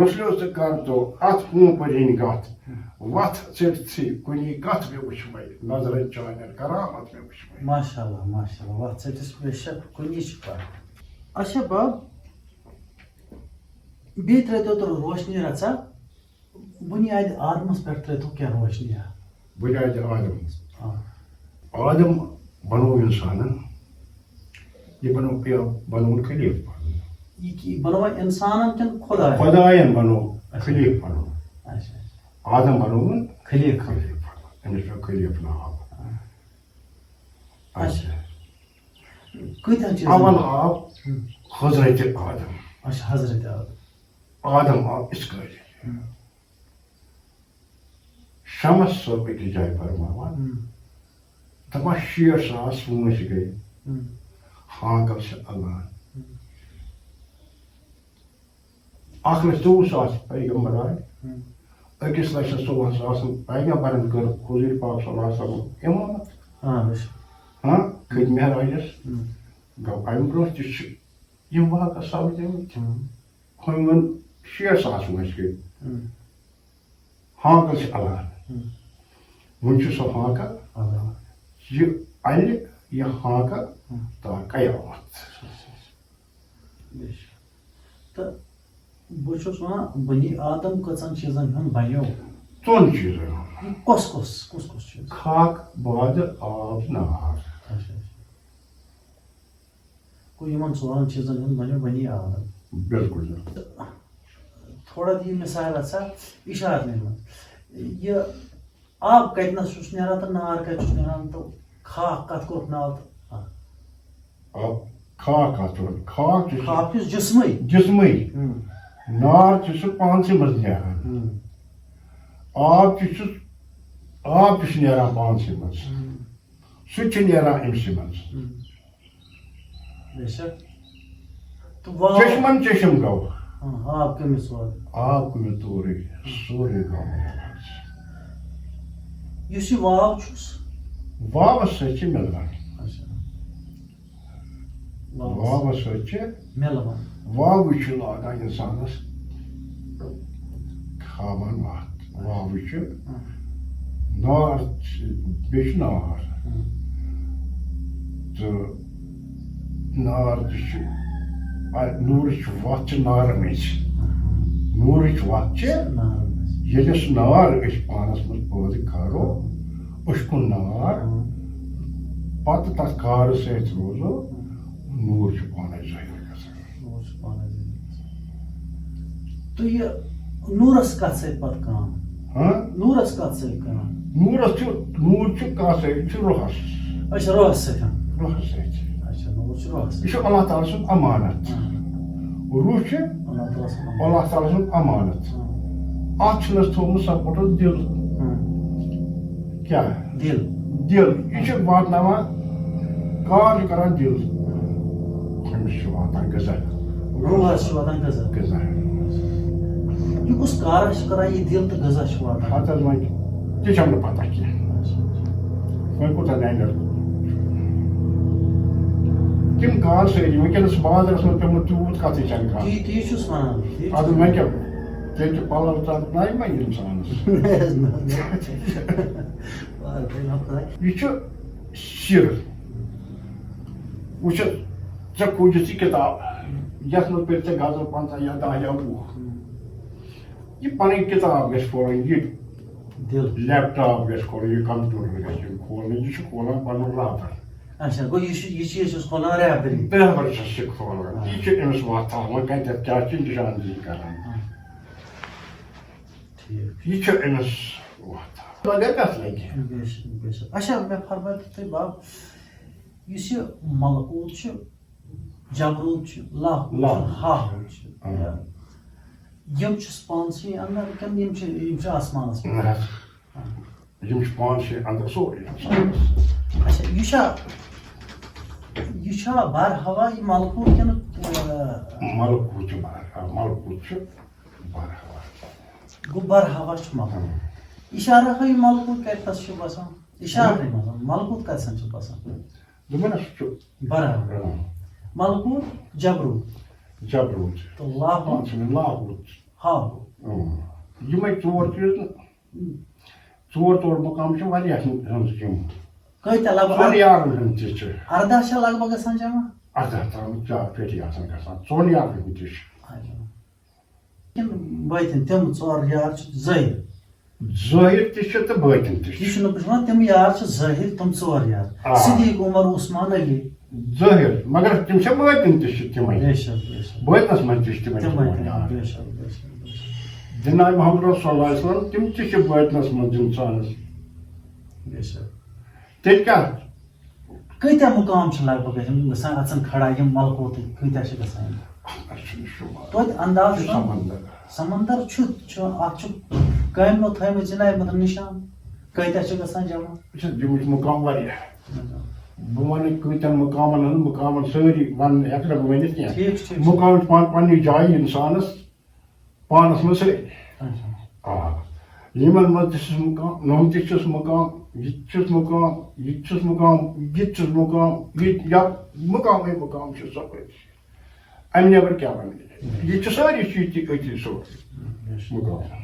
رسلو ژٕ کر تو اتھ ہوں پرِن کتھ۔ ہم۔ وتھ ژٔٹتھٕے کُنی کتھ مےٚ وٕچھ مے، نظرن چانٮ۪ن کرامت مےٚ وٕچھ مے۔ ماشاءاللہ، ماشاءاللہ۔ وتھ ژٔٹِس بے شک کُنی چھِ کتھ۔ اچھا باب، بیٚیہِ ترٛٲوتو تہٕ روشنی رژھا۔ بُنیادِ آدمس پٮ۪ٹھ ترٛٲوتو کینٛہہ روشنی اَتھ۔ بُنیادِ آدم۔ آ۔ آدم بنوو اِنسانن، یہِ بنوو، یہِ بنووُن خلیٖفہٕ پنُن۔ یہِ کی بنوو اِنسانن کِنہٕ خۄداین؟ خۄداین بنوو اچھا۔ خلیٖفہٕ پنُن۔ اچھا، اچھا۔ آدم بنووُن خلیٖفہٕ۔ خلیٖفہٕ پنُن۔ أمِس پیوٚو خلیٖفہٕ ناو۔ آ۔ اچھا۔ اچھا۔ کۭتیاہ چیٖز؟ اول آو ہم۔ حضرت آدم۔ اچھا، حضرت آدم۔ آدم آو اِتھ کٲٹھۍ۔ ہم۔ شمس صٲب أکِس جایہِ فرماوان، ہم۔ دَپان، شیٹھ ساس وٲنٛسہِ گٔے، ہم۔ ہانٛکَل چھِ اَلان۔ ہم۔ اَکھ لَچھ ترٛۆوُہ ساس پیغمبر آے، ہم۔ أکِس لَچھَس ژۄوُہَن ساسَن پیغمبرَن کٔر حضوٗر پاک صلی اللہ علیہ وسلم اِمامت۔ آ، بس۔ ہاں، کھٔتۍ معراجَس۔ ہم۔ گوٚو اَمہِ برٛونٛہہ تہِ چھِ یِم واقعہٕ سَپدیمٕتۍ۔ ہم۔ ہُمۍ ووٚن شیٹھ ساس وٲنٛسہِ گٔے۔ ہم۔ ہانٛکَل چھِ اَلان۔ ہم۔ وۄنۍ چھُ سُہ ہانٛکَل اَلان۔ یہِ اَلہِ، یہِ ہانٛکَل ہم۔ تا قیامت۔ بے شک۔ تہٕ بہٕ چھُس وَنان، بنی آدم کٔژَن چیٖزَن ہُنٛد بَنیو؟ ژۄن چیٖزَن ہُنٛد۔ یہِ کۄس کۄس، کُس کُس چیٖز؟ خاک، بادٕ، آب، نار۔ اچھا، اچھا۔ گوٚو یِمن ژورن چیٖزن ہُنٛد بنیو بنی آدم۔ بِلکُل جناب۔ تہٕ تھوڑا دِیِو مِثال اَتھ سا اِشارنٕے منٛز۔ یہِ آب کَتِنَس چھُس نیران تہٕ نار کَتہِ چھُس نیران تہٕ خاک کَتھ کوٚرُکھ ناو تہٕ آ۔ آب، خاک کَتھ چھُ وَنان؟ خاک چھُ سُہ خاک چھُس جسمٕے۔ جسمٕے۔ ہُم۔ نار چھُ سُہ پانسٕے منٛز نیران۔ ہُم۔ آب تہِ چھُ، آب تہِ چھُ نیران پانسٕے منٛز۔ ہُم۔ سُہ تہِ چھُ نیران أمسٕے منٛز۔ ہُم۔ بے شک۔ تہٕ واو۔ چشمن چشم گوٚو۔ ہاں، آب کٔمِس ووت؟ آب کٔمِس تورٕے، سورُے گوٚو۔ یُس یہِ واو چھُس؟ واوس سۭتۍ چھِ مِلان۔ اچھا۔ واوس۔ واوس سۭتۍ چھِ مِلان۔ واوٕے چھُ لاگان اِنسانَس ہاوان وَتھ۔ واوٕے چھُ۔ ہاں۔ نار چھِ، بیٚیہِ چھُ نار۔ ہاں۔ تہٕ نار تہِ چھُ، آ، نوٗرٕچ وَتھ چھِ نارٕ مٔنٛزۍ۔ ہاں۔ نوٗرٕچ وَتھ چھِ نارٕ مٔنٛزۍ۔ ییٚلہِ أسۍ نار أسۍ پانَس منٛز پٲدٕ کَرو، أسۍ کُن نار، ہاں۔ پَتہٕ تَتھ کارٕ سۭتۍ روزو، ہاں۔ نوٗر چھُ پانَے ظٲہِر گژھان۔ نوٗر چھُ پانَے ظٲہِر گژھان۔ تہٕ یہِ نوٗرَس کَتھ سۭتۍ پَتہٕ کٲم؟ ہاں؟ نوٗرَس کَتھ سۭتۍ کٲم؟ نوٗرَس چھُ، نوٗر چھُ کَتھ سۭتۍ؟ یہِ چھُ روحَس۔ اچھا، روحَس سۭتۍ۔ روحَس سۭتۍ۔ اچھا، نوٗر چھُ روحس۔ یہِ چھُ اللہ تعالیٰ سُنٛد امانت۔ ہاں، روح چھُ اللہ تعالیٰ سُنٛد۔ اللہ تعالیٰ سُنٛد امانت۔ ہاں، اتھ چھُنس تھوٚومُت سپورٹس دِل۔ ہاں۔ کیٛاہ؟ دِل۔ دِل۔ یہِ چھُ واتناوان، کار چھُ کران دِل۔ أمِس چھُ واتان غذا۔ روحس چھُ واتان غذا۔ غذا۔ یہِ کُس کارا چھُ کران، یہِ دِل تہٕ غذا چھُ واتان؟ ہتہٕ حظ وۄنۍ تہِ چھَم نہٕ پتہ کینٛہہ۔ وۄنۍ کوٗتاہ نینہِ حظ؟ تِم کار سٲری وٕنکیٚنس بازرس منٛز پیوٚمُت تیوٗت کتھٕے چھَنہٕ کانٛہہ۔ تی، تی چھُس وَنان، تی اَدٕ چھُس وۄنۍ کیٛاہ؟ تیٚلہِ چھِ پَلو تَتھ نَیہِ وۄنۍ اِنسانَس۔ نہ، نہ۔ وارٕ کٔرِو خۄداے۔ یہِ چھُ سِر۔ وٕچھ حظ، ژےٚ کھوٗجِتھ یہِ کِتاب، یَتھ منٛز پٔرۍ ژےٚ غزل پنٛژاہ یا دَہ یا وُہ۔ یہِ پَنٕنۍ کِتاب گژھِ کھولٕنۍ، یہِ دِل۔ لیپ ٹاپ گژھِ کھولُن، یہِ کمپیوٗٹر گژھِ یُن کھولنہٕ، یہِ چھُ کھولان پَنُن رابر۔ اچھا، گوٚو یہِ چھُ، یہِ چیٖز چھُس کھولان رہبری۔ رابر چھُس یہِ کھولان، یہِ چھُ أمِس وۄتھ تھاوان، کَتٮ۪تھ کیٛاہ چھُ نِشاندہی کران۔ ہاں۔ ٹھیٖک۔ یہِ چھُ أمِس وۄتھ۔ مگر کَتھ لَگہِ؟ بے شک، بے شک۔ اچھا، مےٚ فرمٲیتو تُہۍ باب، یُس یہِ ملکوٗت چھُ، جبروٗت چھُ، لاہوٗت چھُ، لاہوٗت۔ ہاہوٗت چھُ، آ۔ یِم چھِس پانسٕے اندر کِنہٕ یِم چھِ، یِم چھِ آسمانس منٛز؟ نہ حظ۔ یِم چھِ پانسٕے اندر سورُے اِنسانَس۔ اچھا، یہِ چھا، یہِ چھا بر ہوا یہِ ملکوٗت کِنہٕ، آ، ملکوٗت چھُ بر ہوا، ملکوٗت چھُ بر ہوا۔ گوٚو بر ہوا چھُ ملکوٗت۔ اِشارہ ہٲیِو ملکوٗت کَتہِ تَس چھُ بسان؟ اِشارہٕے منٛز ملکوٗت کَتہِ سَن چھُ بسان؟ دوٚپمَس چھُ بر ہوا۔ آ، ملکوٗت جبروٗت جبروٗت۔ تہٕ لاہوٗت۔ پانسٕے لاہوٗت۔ ہاہوٗت۔ اۭں۔ یِمَے ژور چیٖز نہٕ، ژور ژور مقام چھِ واریاہ ہٕنٛز یِم۔ کۭتیٛاہ لگ بگ؟ ژۄن یارَن ہٕنٛدۍ تہِ چھِ۔ ارداہ چھا لگ بگ گژھان جمع؟ اَرداہ تام چھِ چار پیٹھی آسان گژھان۔ ژۄن یارَن ہٕنٛدۍ تہِ چھِ۔ اچھا۔ کِنہٕ بٲتِن تِم ژور یار چھِ ظٲہِر؟ ظٲہِر تہِ چھِ تہٕ بٲطِن تہِ یہِ چھِ۔ چھُنہٕ بہٕ چھُس وَنان تِم یار چھِ ظٲہِر، تِم ژور یار۔ آ۔ صدیق عمر، عثمان علی۔ ظٲہِر، مگر تِم چھِ بٲطِن تہِ چھِ تِمَے۔ بے شک، بے شک۔ بٲطنَس منٛز تہِ چھِ تِمَے تِمَے، ژور تِمَے، یار۔ بے شک، بے شک، بے شک۔ جناب محمد رسول صلی اللہ علیہ وسلم، تِم تہِ چھِ بٲطنَس منٛز اِنسانَس۔ بے شک۔ تیٚلہِ کیٛاہ؟ کۭتیٛاہ مُقام چھِ لگ بگ یِم گژھان اَژَن کھڑا، یِم ملکوتٕکۍ کۭتیٛاہ چھِ گژھان؟ اَسہِ چھُنہٕ شُمار۔ توتہِ انداز یہِ چھُ چھُ۔ سمندر۔ سمندر چھُ، چھُ، اَتھ چھُ کٲمِلو تھٲومٕتۍ جنابہِ مطلب نِشان۔ کۭتیٛاہ چھِ گژھان جمع؟ وٕچھ حظ، یِم چھِ مُقام واریاہ۔ بہٕ وَنہٕ کۭتٮ۪ن مُقامَن ہٕنٛز، مُقامَن سٲری وَنہٕ ہٮ۪کہٕ نہٕ بہٕ ؤنِتھ کینٛہہ۔ ٹھیٖک چھُ، ٹھیٖک چھُ۔ مُقام چھُ پانہٕ پنٛنہِ جایہِ اِنسانَس پانَس منٛز سٲری۔ اچھا۔ آ۔ یِمَن منٛز تہِ چھُس مُقام، نوٚم تہِ چھُس مُقام، یہِ تہِ چھُس مُقام، یہِ تہِ چھُس مُقام، یہِ تہِ چھُس مُقام، یہِ تہِ، یا مُقامٕے مُقام چھُ سورُے۔ اَمہِ نٮ۪بر کیٛاہ وَنہٕ؟ یہِ چھُ سٲری چیٖز تہِ أتی سورُے مُقام۔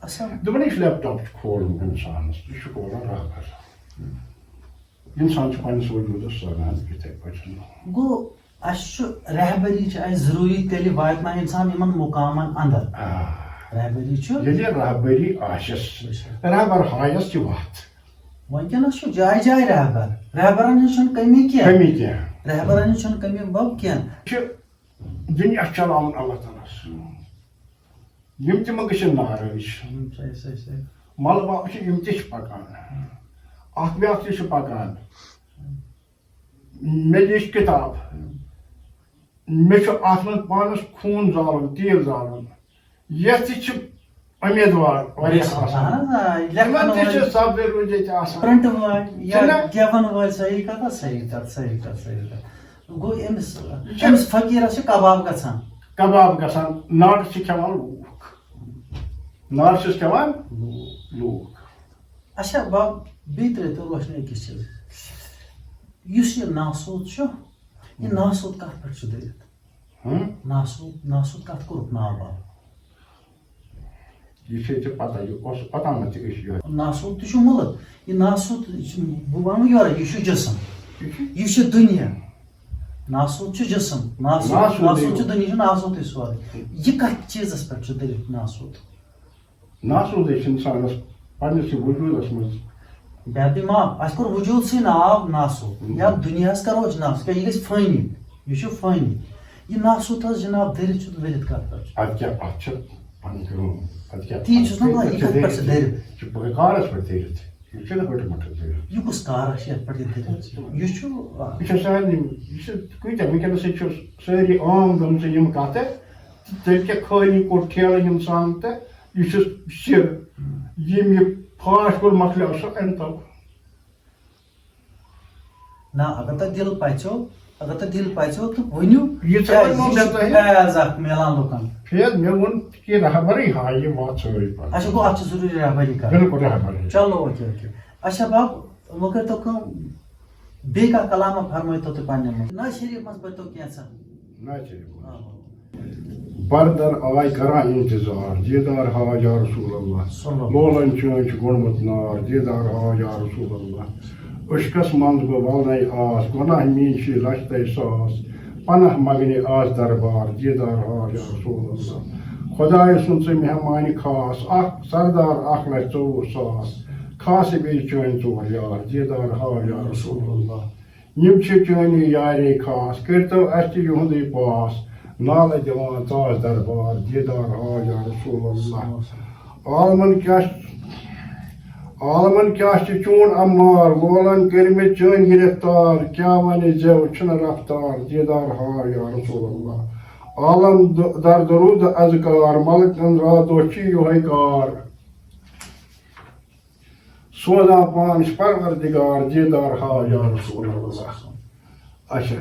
اصل۔ دوٚپُن، یُس لیپ ٹاپ چھُ کھولُن اِنسانَس، یہِ چھُ کھولان رابر۔ اِنسان چھُ پنٛنِس وجوٗدَس سَنان یِتھَے پٲٹھۍ۔ گوٚو اَسہِ چھُ رہبری چھِ اَسہِ ضروٗری، تیٚلہِ واتناوِ اِنسان یِمن مُقامن اندر۔ آ۔ رہبری چھُ۔ ییٚلہِ رہبری آسٮ۪س، بے شک۔ رہبر ہایَس تہِ وَتھ۔ وٕنکیٚنس چھُ جایہِ جایہِ رہبر، رہبرن ہٕنٛز چھُنہٕ کمی کینٛہہ۔ کمی کینٛہہ۔ رہبرن ہٕنٛز چھُنہٕ کمی بب کینٛہہ۔ چھِ دُنیا چلاوُن اللہ تعالیٰ سُنٛد۔ یِم تہِ مہ گٔژھِن ناراض۔ صحیح، صحیح، صحیح۔ مولوی بابا چھِ، یِم تہِ چھِ پکان۔ اکھ بیاکھ تہِ چھُ پکان۔ مےٚ لیٚچھ کِتاب۔ مےٚ چھُ اتھ منٛز پانس خوٗن زالُن، تیٖل زالُن۔ یتھ تہِ چھِ امیدوار واریاہ آسان۔ اہن حظ، آ، یہِ لیکھن تِمن تہِ چھِ وٲلۍ، سب ضروٗری تہِ آسان۔ پرنٹ وٲلۍ یا چھِنہ؟ گٮ۪ون وٲلۍ، صحیح کتھ حظ، صحیح کتھ، صحیح کتھ، صحیح کتھ۔ گوٚو أمِس، چھِ أمِس فقیٖرس چھِ کباب گژھان۔ کباب گژھان، ناٹہٕ چھِ کھٮ۪وان لوٗکھ۔ ناٹہٕ چھِس کھٮ۪وان لوٗکھ۔ اچھا بب، بیٚیہِ ترٛٲیتو روشنی أکِس چیٖزس۔ یُس یہِ ناسوت چھُ، یہِ ناسوت کتھ پٮ۪ٹھ چھُ دٔرِتھ؟ ہُم؟ ناسوت، ناسوت کتھ کوٚرُکھ ناو بب؟ یہِ چھِ ژےٚ پتہ، یہِ اوس اوٚتامَتھ تہِ أسۍ یورٕ۔ ناسوت تہِ چھُ مُلک۔ یہِ ناسوت چھُ، بہٕ وَنہٕ یورے، یہِ چھُ جسم۔ یہِ چھُ یہِ چھُ دُنیا۔ ناسوت چھُ جسم۔ ناسوت، ناسوت ناسوت یہِ۔ چھُ دُنیا، یہِ چھُ ناسوتٕے سورُے۔ یہِ کتھ چیٖزس پٮ۪ٹھ چھُ دٔرِتھ ناسوت؟ ناسوتٕے چھِ اِنسانَس پنٛنِسٕے وجوٗدَس منٛز۔ بے عدبی معاف، اَسہِ کوٚر وجوٗدسٕے ناو ناسوت۔ یا دُنیاہَس کَرو أسۍ ناسوت، کیٛاہ یہِ گژھِ فٲنی؟ یہِ چھُ فٲنی۔ یہِ ناسوت حظ جناب دٔرِتھ چھُ، دٔرِتھ کَتھ پٮ۪ٹھ چھُ؟ اَدٕ کیٛاہ، اَتھ چھِ پَنٕنۍ کٲم۔ اَدٕ کیٛاہ، تی چھُس نا وَنان، یہِ کَتھ پٮ۪ٹھ چھُ دٔرِتھ؟ یہِ چھُ بغٲرَس پٮ۪ٹھ دٔرِتھ۔ یہِ چھُنہٕ ہٕٹہٕ مٕٹہٕ تہِ۔ یہِ کُس کارا چھُ یَتھ پٮ۪ٹھ یہِ دٔلیٖل چھِ؟ یہِ چھُ، آ۔ یہِ چھُ سارنٕے، یہِ چھُ کۭتیٛاہ وٕنکیٚنَس چھِ سٲری عام گٔمژٕ یِم کَتھٕ، تیٚلہِ کیٛاہ خٲلی کوٚڑ ٹھیلہٕ اِنسان تہٕ یہِ چھُ سِر۔ ییٚمۍ یہِ پھاش کوٚر مۄکلیو سُہ اَمہِ تَل۔ نہ، اگر تۄہہِ دِل پژیو، اگر تۄہہِ دِل پژیو تہٕ ؤنِو، یہِ ژٕ کیٛازِ وَن یہِ مےٚ چھُ تۄہہِ۔ فیض اکھ میلان لُکن۔ فیض، مےٚ ووٚن کہِ رہبرٕے ہاے یہِ وَتھ سٲرٕے پَتہٕ۔ اچھا، گوٚو اَتھ چھِ ضروٗری رہبری کَرٕنۍ۔ بِلکُل رہبری۔ چلو، اوکے، اوکے۔ اچھا بب، وۄنۍ کٔرۍتو کٲم، بیٚیہِ کانٛہہ کلامہ فرمٲیتو تُہۍ پننہِ منٛز۔ نعت شریف منٛز پٔرۍتو کینٛژھا۔ نعت شریف منٛز۔ آ۔ بر در آے کران انتظار، دیدار ہاو یا رسول اللہ۔ صلی اللہ۔ لولن چٲنۍ چھُ گوٚنڈمُت نار، دیدار ہاو یا رسول اللہ۔ عشقس منٛز گوٚو ولنے آس، گۄناہ میٲنۍ چھی لچھ تہٕ ساس۔ پناہ مگنہِ آس دربار، دیدار ہاو یا رسول اللہ۔ خدایہِ سُنٛد ژٕ مہمانہِ خاص، اکھ سردار اکھ لچھ ژوٚوُہ ساس۔ خاص بیٚیہِ چٲنۍ ژور یار، دیدار ہاو یا رسول اللہ۔ یِم چھِ چٲنی یارے خاص، کٔرۍتو اَسہِ تہِ یِہُنٛدُے پاس۔ نالہٕ دِوان تاج دربار، دیدار ہاو یا رسول اللہ۔ عالمن کیٛاہ، عالمن کیٛاہ چھِ چون عمار، لولن کٔرمٕتۍ چٲنۍ گرفتار۔ کیٛاہ وَنہِ زٮ۪و چھِنہٕ رفتار، دیدار ہاو یا رسول اللہ۔ عالم د-، در درود اذکار، ملکن راتھ دۄہ چھِ یِہوٚے کار۔ سوزان پان چھُ پروردگار، دیدار ہاو یا رسول اللہ۔ اچھا۔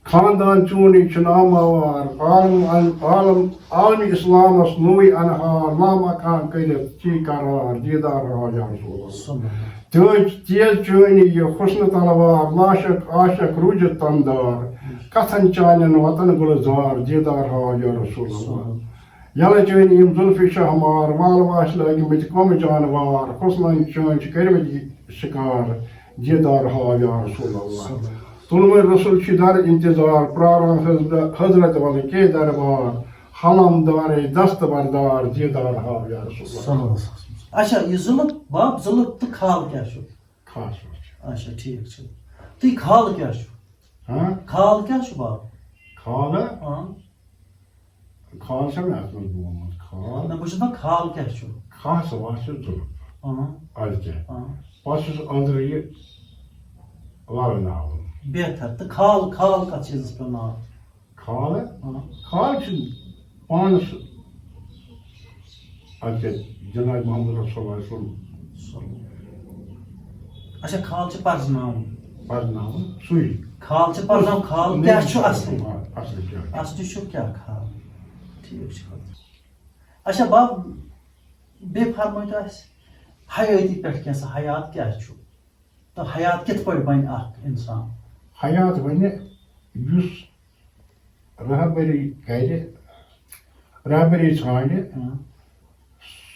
خاندان چونٕے چھُ ناماوار، عالم، عالم، عالمِ اسلامس نوٚوٕے انہار، لامکان کٔرِتھ چی قرار، دیدار ہاو یا رسول اللہ۔ تیز، تیز چٲنی یہِ حسن تلوار، لاشک عاشق روٗزِتھ تمدار، کتھن چانٮ۪ن وطن گُلزار، دیدار ہاو یا رسول اللہ۔ یلہٕ چٲنۍ یِم زُلفہِ شاہمار، وال واش لٲگمٕتۍ کۄمہٕ جانوار، حُسنن چٲنۍ چھِ کٔرمٕتۍ یہِ شِکار، دیدار ہاو یا رسول اللہ۔ تُلمُت رسول چھِ در انتظار، پراران حضرت، حضرت ولہٕ کے دربار، حلم دارے دست بردار، دیدار ہاو یا رسول اللہ۔ صلی اللہ علیہ وسلم۔ اچھا، یہِ زُلف، باب زُلف تہٕ کھال کیٛاہ چھُ؟ کھال چھُ۔ اچھا، ٹھیٖک چھُ۔ تہٕ یہِ کھال کیٛاہ چھُ؟ ہاں؟ کھال کیٛاہ چھُ باب؟ کھال ہا؟ ہاں۔ کھال چھا مےٚ اَتھ منٛز بوٗزمُت؟ کھال؟ نہ، بہٕ چھُس دَپان کھال کیٛاہ چھُ؟ کھاہ سا وَتھ چھِ زٕ۔ اۭں۔ اَدٕ کیٛاہ؟ اۭں۔ پَتہٕ چھُس أنٛدرٕ یہِ لَرناوُن۔ بہتر۔ تہٕ کھال، کھال کَتھ چیٖزَس پٮ۪ٹھ ناو؟ کھال ہا؟ اۭں۔ کھال چھِ پانَس اَدٕ کیٛاہ جناب محمد رسول اللہ صلی اللہ علیہ وسلم۔ اچھا، کھال چھِ پرزناوُن۔ پرزناوُن سُے۔ کھال چھِ پرزناوُن، کھال نہ، کیٛاہ چھُ اصلی؟ آ، اصلی کیٛاہ چھُ؟ اصلی چھُ کیٛاہ کھال؟ ٹھیٖک چھُ۔ اچھا باب، بیٚیہِ فرمٲیتو اَسہِ حیٲتی پٮ۪ٹھ کینٛژھا، حیات کیٛاہ چھُ؟ تہٕ حیات کِتھ پٲٹھۍ بنہِ اکھ انسان؟ حیات بنہِ یُس رہبری کرِ، رہبری ژھانڈِ، ہاں۔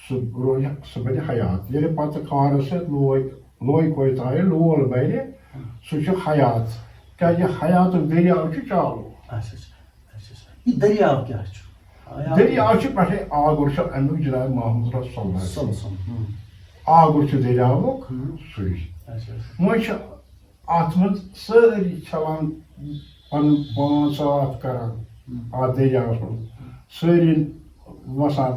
سُہ روزِ، سُہ بنہِ حیات۔ ییٚلہِ پتہٕ کھارس سۭتۍ لوے، لوے کویہِ تھایہِ، لول بنہِ، سُہ چھُ حیات۔ کیازِ حیاتُک دٔریاو چھُ چالوٗ۔ اچھا، اچھا، اچھا، اچھا۔ یہِ دٔریاو کیٛاہ چھُ؟ حیات دٔریاو چھُ پٮ۪ٹھَے آگُر چھُ اَمیُک جناب محمد رسول اللہ۔ صلی اللہ علیہ وسلم۔ ہُم۔ آگُر چھُ دٔریاوُک ہُم۔ سُے۔ اچھا، اچھا۔ وۄنۍ چھِ اَتھ منٛز سٲری چھَلان، پَنُن پان صاف کَران، ہُم۔ اَتھ دٔریاوَس منٛز۔ سٲری وَسان۔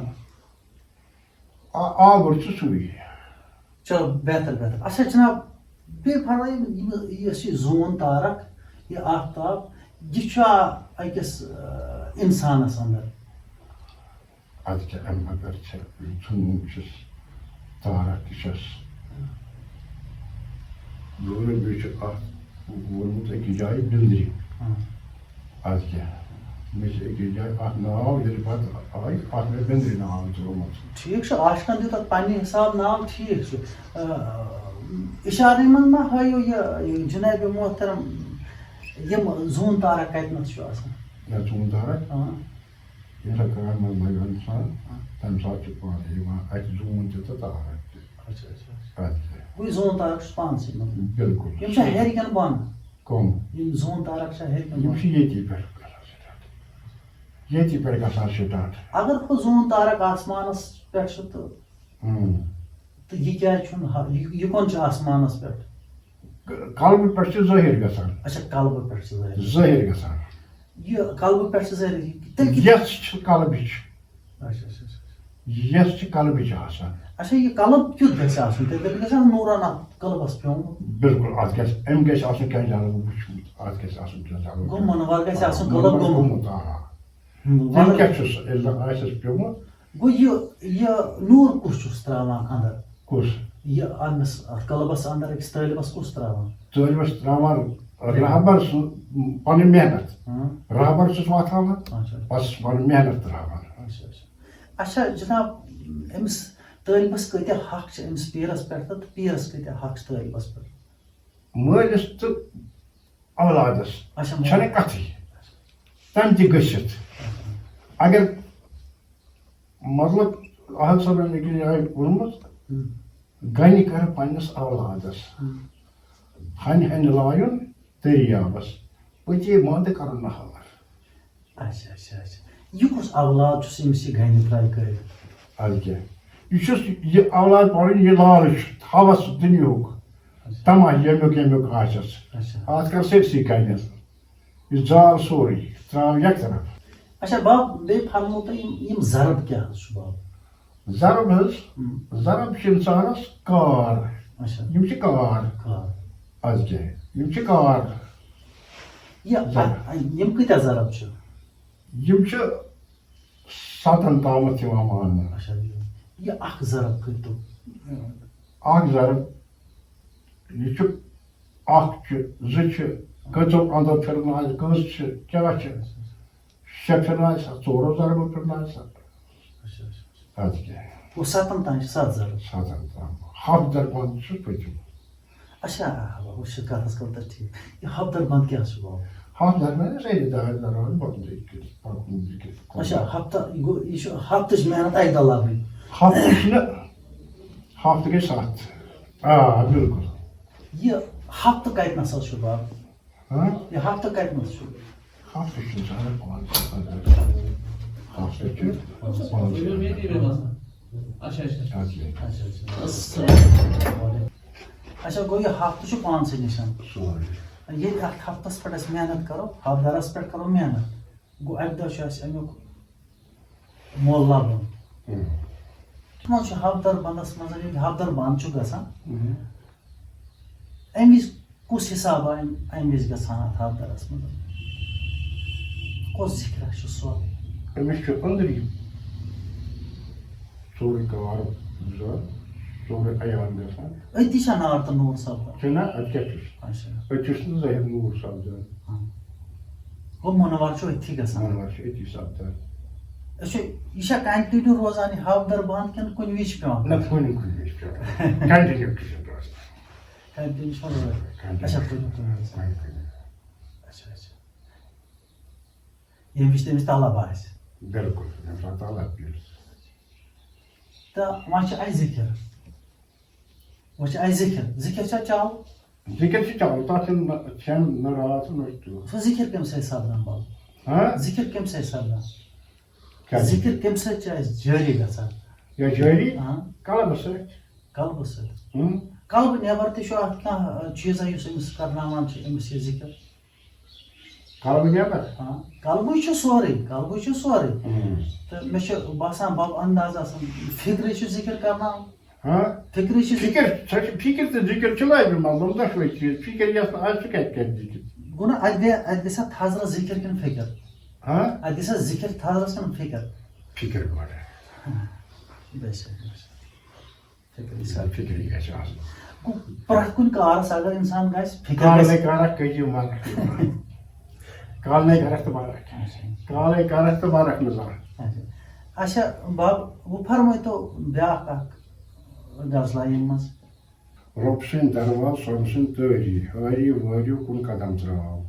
آ-، آگُر چھُ سُے۔ چلو، بہتر، بہتر۔ اچھا جناب، بیٚیہِ فرمٲیِو، یِم، یُس یہِ زوٗن تارک، یہِ آفتاب، یہِ چھا أکِس، آ، اِنسانَس اَندَر؟ اَدٕ کیٛاہ، اَمہِ بغٲر چھےٚ زوٗن چھِس، تارک تہِ چھَس۔ زوٗنہٕ بیٚیہِ چھُ اَتھ ووٚنمُت أکِس جایہِ بِندرِ۔ ہاں۔ اَدٕ کیٛاہ، مےٚ چھِ أکِس جایہِ اَتھ ناو، ییٚلہِ پَتہٕ آیہِ، اَتھ مےٚ بِندرِ ناو ترٛوومُت۔ ٹھیٖک چھُ، عاشقَن دیُت اَتھ پنٛنہِ حساب ناو، ٹھیٖک چھُ۔ آ، اِشارَے منٛز ما ہٲیِو یہِ، یہِ جناب محترم، یِم زوٗن تارک کَتہِ نَس چھُ آسان؟ یا زوٗن تارک؟ آ۔ ییٚلہِ سۄ کامہِ منٛز لگان چھِ، آ۔ تَمہِ ساتہٕ چھُ پانَے یِوان اَتہِ زوٗن تہِ تہٕ تارک تہِ۔ اچھا، اچھا، اچھا۔ اَدٕ کیٛاہ۔ گوٚو یہِ زوٗن تارک چھُ پانسٕے منٛز۔ بِلکُل۔ یِم چھا ہیٚرِ کِنہٕ بۄنہٕ؟ کٕم؟ یِم زوٗن تارک چھا ہیٚرِ کِنہٕ یِم بۄنہٕ؟ چھِ ییٚتی پٮ۪ٹھ گژھان سِٹاٹ۔ ییٚتی پٮ۪ٹھ گژھان سِٹاٹ۔ اگر ہُہ زوٗن تارک آسمانَس پٮ۪ٹھ چھُ تہٕ، اۭں۔ تہٕ یہِ کیٛازِ چھُنہٕ ہا-، یہِ، یہِ کۄن چھُ آسمانَس پٮ۪ٹھ؟ ک-، قلبہٕ پٮ۪ٹھ چھُ ظٲہِر گژھان۔ اچھا، قلبہٕ پٮ۪ٹھ چھُ ظٲہِر۔ ظٲہِر گژھان۔ یہِ قلبہٕ پٮ۪ٹھ چھُ ظٲہِر، تیٚلہِ کِتھ-، یَس چھِ قلبٕچ۔ اچھا، اچھا، اچھا، اچھا۔ یَس چھِ قلبٕچ آسان۔ اچھا، یہِ قلب کیُتھ گژھِ آسُن؟ تیٚلہِ گژھِ آسُن نوٗرانہ قلبس پیوٚمُت۔ بِلکُل، اتھ گژھِ، أمۍ گژھِ آسُن کینٛہہ جلوٕ وُچھمُت، اتھ گژھِ آسُن کینٛہہ جلوٕ۔ گوٚو منور گژھِ آسُن، قلب منور گوٚمُت۔ گوٚمُت، آ۔ ہُم، تیٚلہِ وَلہٕ۔ کیٛاہ چھُس، ییٚلہِ نہٕ آسٮ۪س پیوٚمُت؟ گوٚو یہِ، یہِ نوٗر کُس چھُس ترٛاوان اندر؟ کُس؟ یہِ أمِس، اتھ قلبس اندر أکِس طٲلبس کُس ترٛاوان؟ طٲلبس ترٛاوان اچھا۔ رہبر سُنٛد پنٕنۍ محنت۔ ہاں۔ رہبر چھُس وۄتھاوان، اچھا۔ بس پنٕنۍ محنت ترٛاوان۔ اچھا، اچھا۔ اچھا جناب، أمِس طٲلبس کۭتیٛاہ حق چھِ أمِس پیٖرس پٮ۪ٹھ تہٕ پیٖرس کۭتیٛاہ حق چھِ طٲلبس پٮ۪ٹھ؟ مٲلِس تہٕ اولادس اچھا، مول۔ چھنہٕ کتھٕے۔ تمہِ تہِ گٔژھِتھ۔ اگر، مطلب، احد صٲبن أکِس جایہِ ووٚنمُت، ہم۔ گنہِ کر پننِس اولادس، ہم۔ ہنہِ ہنہِ لایُن دٔریاوس، پٔتی مندٕ کرُن نہار۔ اچھا، اچھا، اچھا۔ یہِ کُس اولاد چھُس ییٚمِس یہِ گنہِ ترٛایہِ کٔرِتھ؟ اَدٕ کیٛاہ؟ یہِ چھُس یہِ اولاد پَنُن، یہِ لالٕچ، ہوس دُنیاہُک، اچھا۔ طمع ییٚمیُک ییٚمیُک آسٮ۪س۔ اچھا۔ اَتھ کر سٲرسٕے گنہِ۔ یہِ زال سورُے، ترٛاو یَکھ طرف۔ اچھا باب، بیٚیہِ فرمو تُہۍ یِم، یِم ضرب کیٛاہ حظ چھُ باب؟ ضرب حظ، ہم۔ ضرب چھِ اِنسانَس کار۔ اچھا۔ یِم چھِ کار۔ کار۔ اَدٕ کیٛاہ؟ یِم چھِ کار۔ یہِ، ضرب۔ یِم کۭتیٛاہ ضرب چھِ؟ یِم چھِ ستن تامَتھ یِوان ماننہٕ۔ اچھا، یہِ، یہِ اکھ ضرب کٔرۍتو۔ اکھ ضرب، یہِ چھُ، اکھ چھُ، زٕ چھِ، کٔژو اَندو پھِرنہٕ آسہِ، کٔژ چھِ، کیٛاہ چھِ؟ شےٚ پھِرنہٕ آسہِ، ژورو ضربو پھِرنہٕ آسہِ۔ اچھا، اچھا، اچھا۔ اَدٕ کیٛاہ؟ گوٚو ستن تام چھِ ستھ ضرب۔ ستن تام۔ ہَتھ ضربن چھُ پٔتِم۔ اچھا، آ، وۄنۍ چھِ کتھ حظ کٔر تۄہہِ ٹھیٖک۔ یہِ ہفتہٕ بنٛد کیٛاہ چھُ بابا؟ ہفتہٕ بنٛد چھِ سٲری دارِ دروازٕ بنٛد کٔرِتھ، پَکُن یہِ کٔرِتھ۔ اچھا، ہفتہٕ، یہِ گوٚو، یہِ چھُ ہفتٕچ محنت اَکہِ دۄہ لَگٕنۍ۔ ہفتہٕ چھِنہٕ، ہفتہٕ گٔے ستھ۔ آ، بِلکُل۔ یہِ ہفتہٕ کَتہِ نَس حظ چھُ بابا؟ ہاں؟ یہِ ہفتہٕ کَتہِ نَس چھُ؟ ہفتہٕ چھُ زیادٕ پانٛژھ ہَتھ۔ ہفتہٕ چھُ پانٛژھ ہَتھ۔ اچھا، اچھا۔ اچھا۔ اچھا، اچھا۔ السلام علیکم۔ اچھا، گوٚو یہِ ہفتہٕ چھُ پانسٕے نِش۔ سورُے۔ ییٚلہِ اَتھ ہفتَس پٮ۪ٹھ أسۍ محنت کَرو، ہفتہٕ دَرَس پٮ۪ٹھ کَرو محنت، گوٚو اَکہِ دۄہ چھُ اَسہِ اَمیُک مۄل لَبُن۔ ہُم۔ یِمَن چھُ ہفتہٕ دَر بَندَس منٛز، ییٚلہِ ہفتہٕ دَر بَند چھُ گژھان، ہُم۔ اَمہِ وِزِ کُس حِساب آ اَمہِ، اَمہِ وِزِ گژھان اَتھ ہفتہٕ دَرَس منٛز؟ کۄس ذِکرہ چھُ سۄ؟ أمِس چھُ أنٛدری سورُے کار زن سورُے عیان گژھان۔ أتی چھا نار تہٕ نوٗر سپدان؟ چھُنہ، اَدٕ کیٛاہ چھُس؟ اچھا۔ أتی چھُس نہٕ ظٲہِر نوٗر سپدان۔ ہاں۔ گوٚو مُنوَر چھُ أتھی گژھان؟ مُنوَر چھُ أتی سپدان۔ أسۍ چھِ، یہِ چھا continue روزان یہِ ہفتہٕ دَر بنٛد کِنہٕ کُنہِ وِزِ چھُ پٮ۪وان؟ نہ، کُنہِ، کُنہِ وِزِ چھُ پٮ۪وان۔ Continue چھُ روزان۔ Continue چھُ روزان۔ Continue۔ اچھا، کُنہِ، کُنہِ وِزِ۔ کُنہِ، کُنہِ۔ اچھا، اچھا۔ ییٚمہِ وِزِ تٔمِس طلب آسہِ۔ بِلکُل، ییٚمہِ ساتہٕ طلب پیٚیہِ۔ تہٕ وۄنۍ چھِ اَسہِ ذِکِر۔ وۄنۍ چھِ اَسہِ ذِکِر۔ ذِکِر چھا چَل؟ ذِکِر چھِ چَل، تَتھ چھِنہٕ نہ، چھَنہٕ نہ راتھ نہ دۄہ۔ سُہ ذِکِر کَمہِ سۭتۍ سَپدان بَب؟ ہاں؟ ذِکِر کَمہِ سۭتۍ سَپدان؟ کیٛاہ؟ ذِکِر کَمہِ سۭتۍ چھِ اَسہِ جٲری گژھان؟ یا جٲری؟ ہاں۔ قلبہٕ سۭتۍ۔ قلبہٕ سۭتۍ۔ ہُم۔ قلبہٕ نٮ۪بر تہِ چھُ اَتھ کانٛہہ، آ، چیٖزا یُس أمِس کرناوان چھُ أمِس یہِ ذِکِر؟ قلبہٕ نٮ۪بر؟ ہاں، قلبٕے چھُ سورُے، قلبٕے چھُ سورُے۔ ہُم۔ تہٕ مےٚ چھُ باسان، بَب انداز آسان، فِکرٕے چھُ ذِکِر کرناوان۔ ہاں؟ فِکرٕے چھُ ذِکِر۔ فِکِر، سۄ چھِ فِکِر تہٕ ذِکِر چھِ لٲزِم، مطلب، دۄشوے چیٖز۔ فِکِر یَس نہٕ آسہِ، سُہ کَتہِ کَرِ ذِکِر؟ گوٚو نہ، اَتہِ گٔے، اَتہِ گژھِ ہا تھزرَس ذِکِر کِنہٕ فِکِر؟ ہاں؟ اَتہِ گژھِ ہا ذِکِر تھزرَس کِنہٕ فِکِر؟ فِکِر گۄڈٕ۔ بے شک، بے شک۔ فِکرِ سان۔ فِکرِ گژھِ آسُن۔ گوٚو پرٛٮ۪تھ کُنہِ کارَس اگر اِنسان گژھِ، فِکر کالے گژھِ۔ کارَکھ کٔرِو مَرَکھ۔ کالے کارَکھ تہٕ مَرَکھ۔ اچھا۔ کالے کارَکھ تہٕ مَرَکھ نہٕ زانٛہہ۔ اچھا۔ اچھا، بَب، وۄنۍ فرمٲیتو بیٛاکھ اَکھ غزلہ ییٚمہِ منٛز۔ رۄب سٕنٛدۍ دروازٕ سۄنہٕ سٕنٛدۍ تٲری، ہٲری وٲرِو کُن قدم ترٛاو۔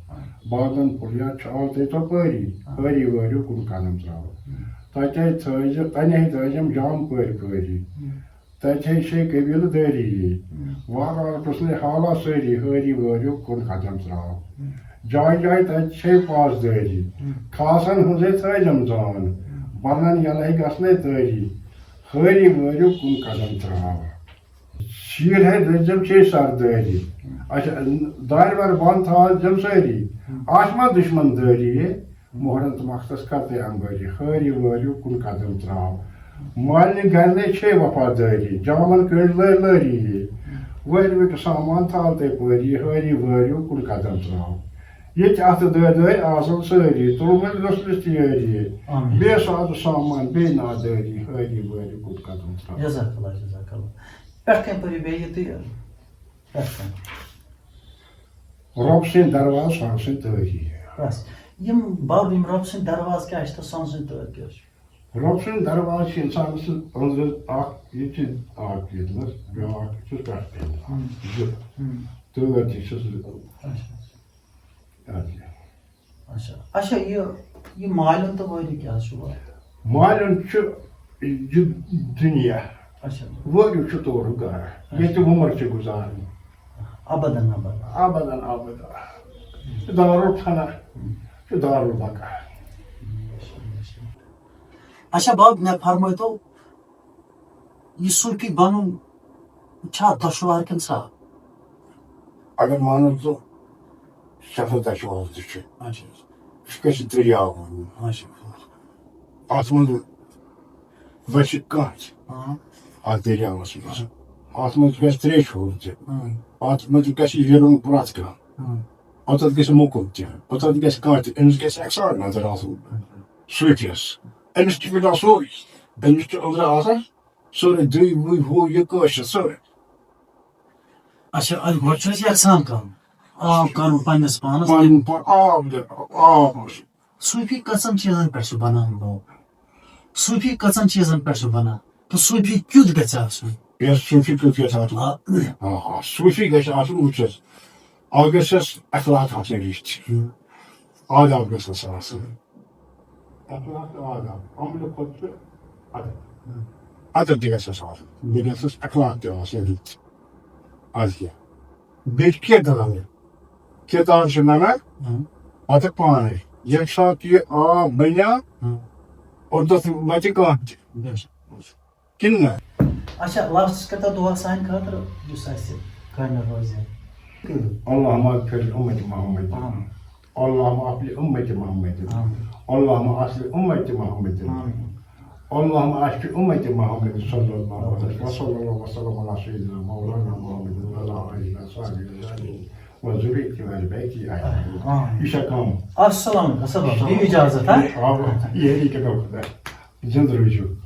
بادن پُلیہ چھال تُہۍ تپٲری، ہٲری وٲرِو کُن قدم ترٛاو۔ تَتے تھٲیزِ، تَنے تھٲیزٮ۪م جام پٲرۍ پٲری۔ تَتہِ ہے چھے قبیٖلہٕ دٲری یی۔ ہُم۔ وارٕ وارٕ پرٛژھنَے حالا سٲری، ہٲری وٲرِو کُن قدم ترٛاو۔ ہُم۔ جایہِ جایہِ تَتہِ چھے پاسدٲری۔ ہُم۔ خاصن ہٕنٛزے تھٲیزٮ۪م زان۔ ہُم۔ بنن یلہے گژھنَے تٲری۔ ہٲری وٲرِو کُن قدم ترٛاو۔ شیٖر ہے دٔسۍزٮ۪م چھے سردٲری۔ ہُم۔ اچھا، دارِ وارِ بنٛد تھاوزٮ۪م سٲری۔ ہُم۔ آسہِ ما دُشمن دٲری یہِ؟ مۄہرن تہٕ مۄختس کرتے امبٲری، ہٲری وٲرِو کُن قدم ترٛاو۔ مالنہِ گرنے چھے وفادٲری، جامن کٔنڈۍ لٲرۍ لٲری یی۔ وٲرِوٕکۍ سامان تھاو تۄہہِ پٲری، ہٲری وٲرِو کُن قدم تراو۔ ییٚتہِ اَتھٕ دٲرۍ دٲرۍ آسن سٲری، تُلمُلۍ رٔژھلِس تہِ یٲری۔ آمین۔ بے سادٕ سامان، بے نادٲری، ہٲری وٲرِو کُن قدم تراو۔ جزاک اللہ، جزاک اللہ۔ پٮ۪ٹھ کَنہِ پٔرِو بیٚیہِ یہِ تُہۍ؟ پٮ۪ٹھ کَنہِ۔ رۄب سٕنٛدۍ دروازٕ سۄنہٕ سٕنٛدۍ تٲری۔ بس۔ یِم بَب، یِم رۄب سٕنٛدۍ دروازٕ کیٛاہ چھِ تہٕ سۄنہٕ سٕنٛدۍ تٲرۍ کیٛاہ چھِ؟ رۄب سٕنٛدۍ دروازٕ چھِ اِنسانَس أنٛدرٕ اَکھ، یہِ چھِ اَکھ ییٚتہِ نَس، بیٛاکھ چھُس پٮ۪ٹھ کَنہِ۔ ہُم۔ زٕ۔ ہُم۔ تٲر تہِ چھِ زٕ۔ اچھا۔ اَدٕ کیٛاہ۔ اچھا، اچھا، یہِ، یہِ مالیُن تہٕ وٲرِو کیٛاہ حظ چھُ وَنان؟ مالیُن چھُ یہِ دُنیا۔ اچھا۔ وٲرِو چھُ تورُک گَرٕ۔ اچھا۔ ییٚتہِ عُمر چھِ گُزارٕنۍ۔ ابداً ابداً۔ ابداً ابداً۔ یہِ چھُ دارالفنا، یہِ چھُ دارالبقا۔ اچھا بَب، مےٚ فرمٲیتو، یہِ صوٗفی بَنُن چھا دۄشوار کِنہٕ سہل؟ اگر مانو تو، سٮ۪ٹھاہ دۄشوار تہِ چھُ۔ اچھا۔ یہِ چھُ کٲنٛسہِ دٔریاو وَنُن۔ اچھا۔ اَتھ منٛز وَسہِ کانٛہہ تہِ۔ ہاں۔ اَتھ دٔریاوَس منٛز۔ اَتھ منٛز گژھِ ترٛیش ہیوٚر تہِ۔ ہاں۔ اَتھ منٛز گژھِ یِرُن پرٛٮ۪تھ کانٛہہ۔ ہاں۔ اَتَتھ گژھِ موٚکُر تہِ۔ اَتَتھ گژھِ کانٛہہ تہِ۔ أمِس گژھِ اَکثر نظر آسُن۔ صوٗفیَس۔ أمِس چھُ مِلان سورُے۔ أمِس چھُ أنٛدرٕ آسان سورُے، دٕے وٕے ہُہ یہِ کٲشِر سورُے۔ اچھا، اَدٕ گۄڈٕ چھُ اَسہِ یَکسان کَرُن۔ آب کَرُن پنٛنِس پانَس۔ پَنُن پان آب دِنہٕ، آب۔ صوٗفی کٔژَن چیٖزَن پٮ۪ٹھ چھُ بَنان لوٗکھ؟ صوٗفی کٔژَن چیٖزَن پٮ۪ٹھ چھُ بَنان؟ تہٕ صوٗفی کیُتھ گژھِ آسُن؟ یۄس صوٗفی کیُتھ گژھِ آسُن؟ آ۔ آ، آ، صوٗفی گژھِ آسُن، وٕچھ حظ، اَکھ گژھٮ۪س اخلاق آسٕنۍ رٕتۍ۔ ہُم۔ آداب گژھٮ۪س آسٕنۍ۔ اخلاق تہٕ آداب، عملہِ کھۄتہٕ چھُ ادب۔ ادب تہِ گژھٮ۪س آسُن، بیٚیہِ گژھٮ۪س اخلاق تہِ آسٕنۍ رٕتۍ۔ از کیٛاہ؟ بیٚیہِ چھِ کینٛہہ دٔلیٖل۔ کِتاب چھِ نَنان، ہُم۔ پَتہٕ پانَے۔ ییٚمہِ ساتہٕ یہِ آب بَنیٛاو، ہُم۔ اوٚتَتھ وَتہِ کانٛہہ تہِ۔ بے شک۔ کِنہٕ نہ؟ اچھا، لاسٹَس کَرتا دُعا سانہِ خٲطرٕ، یُس اَسہِ کامہِ روزِ۔ اللهم اغفر لأمة محمد۔ آمین۔ اللهم اغفر لأمة محمد۔ آمین۔ اللهم اغفر لأمة محمد۔ آمین۔ اللهم اغفر لأمة محمد صلى الله عليه وسلم۔ وصلى الله وسلم على سيدنا مولانا محمد وعلى آله وصحبه وسلم وذريته وآل بيته أجمعين۔ آمین۔ یہِ چھا کٲم؟ السلام علیکم، اَسا بَب، دِیِو اِجازت، ہا؟ آ، یہِ ہیٚکہِ نہٕ خۄدا۔ زِنٛدٕ روٗزِو۔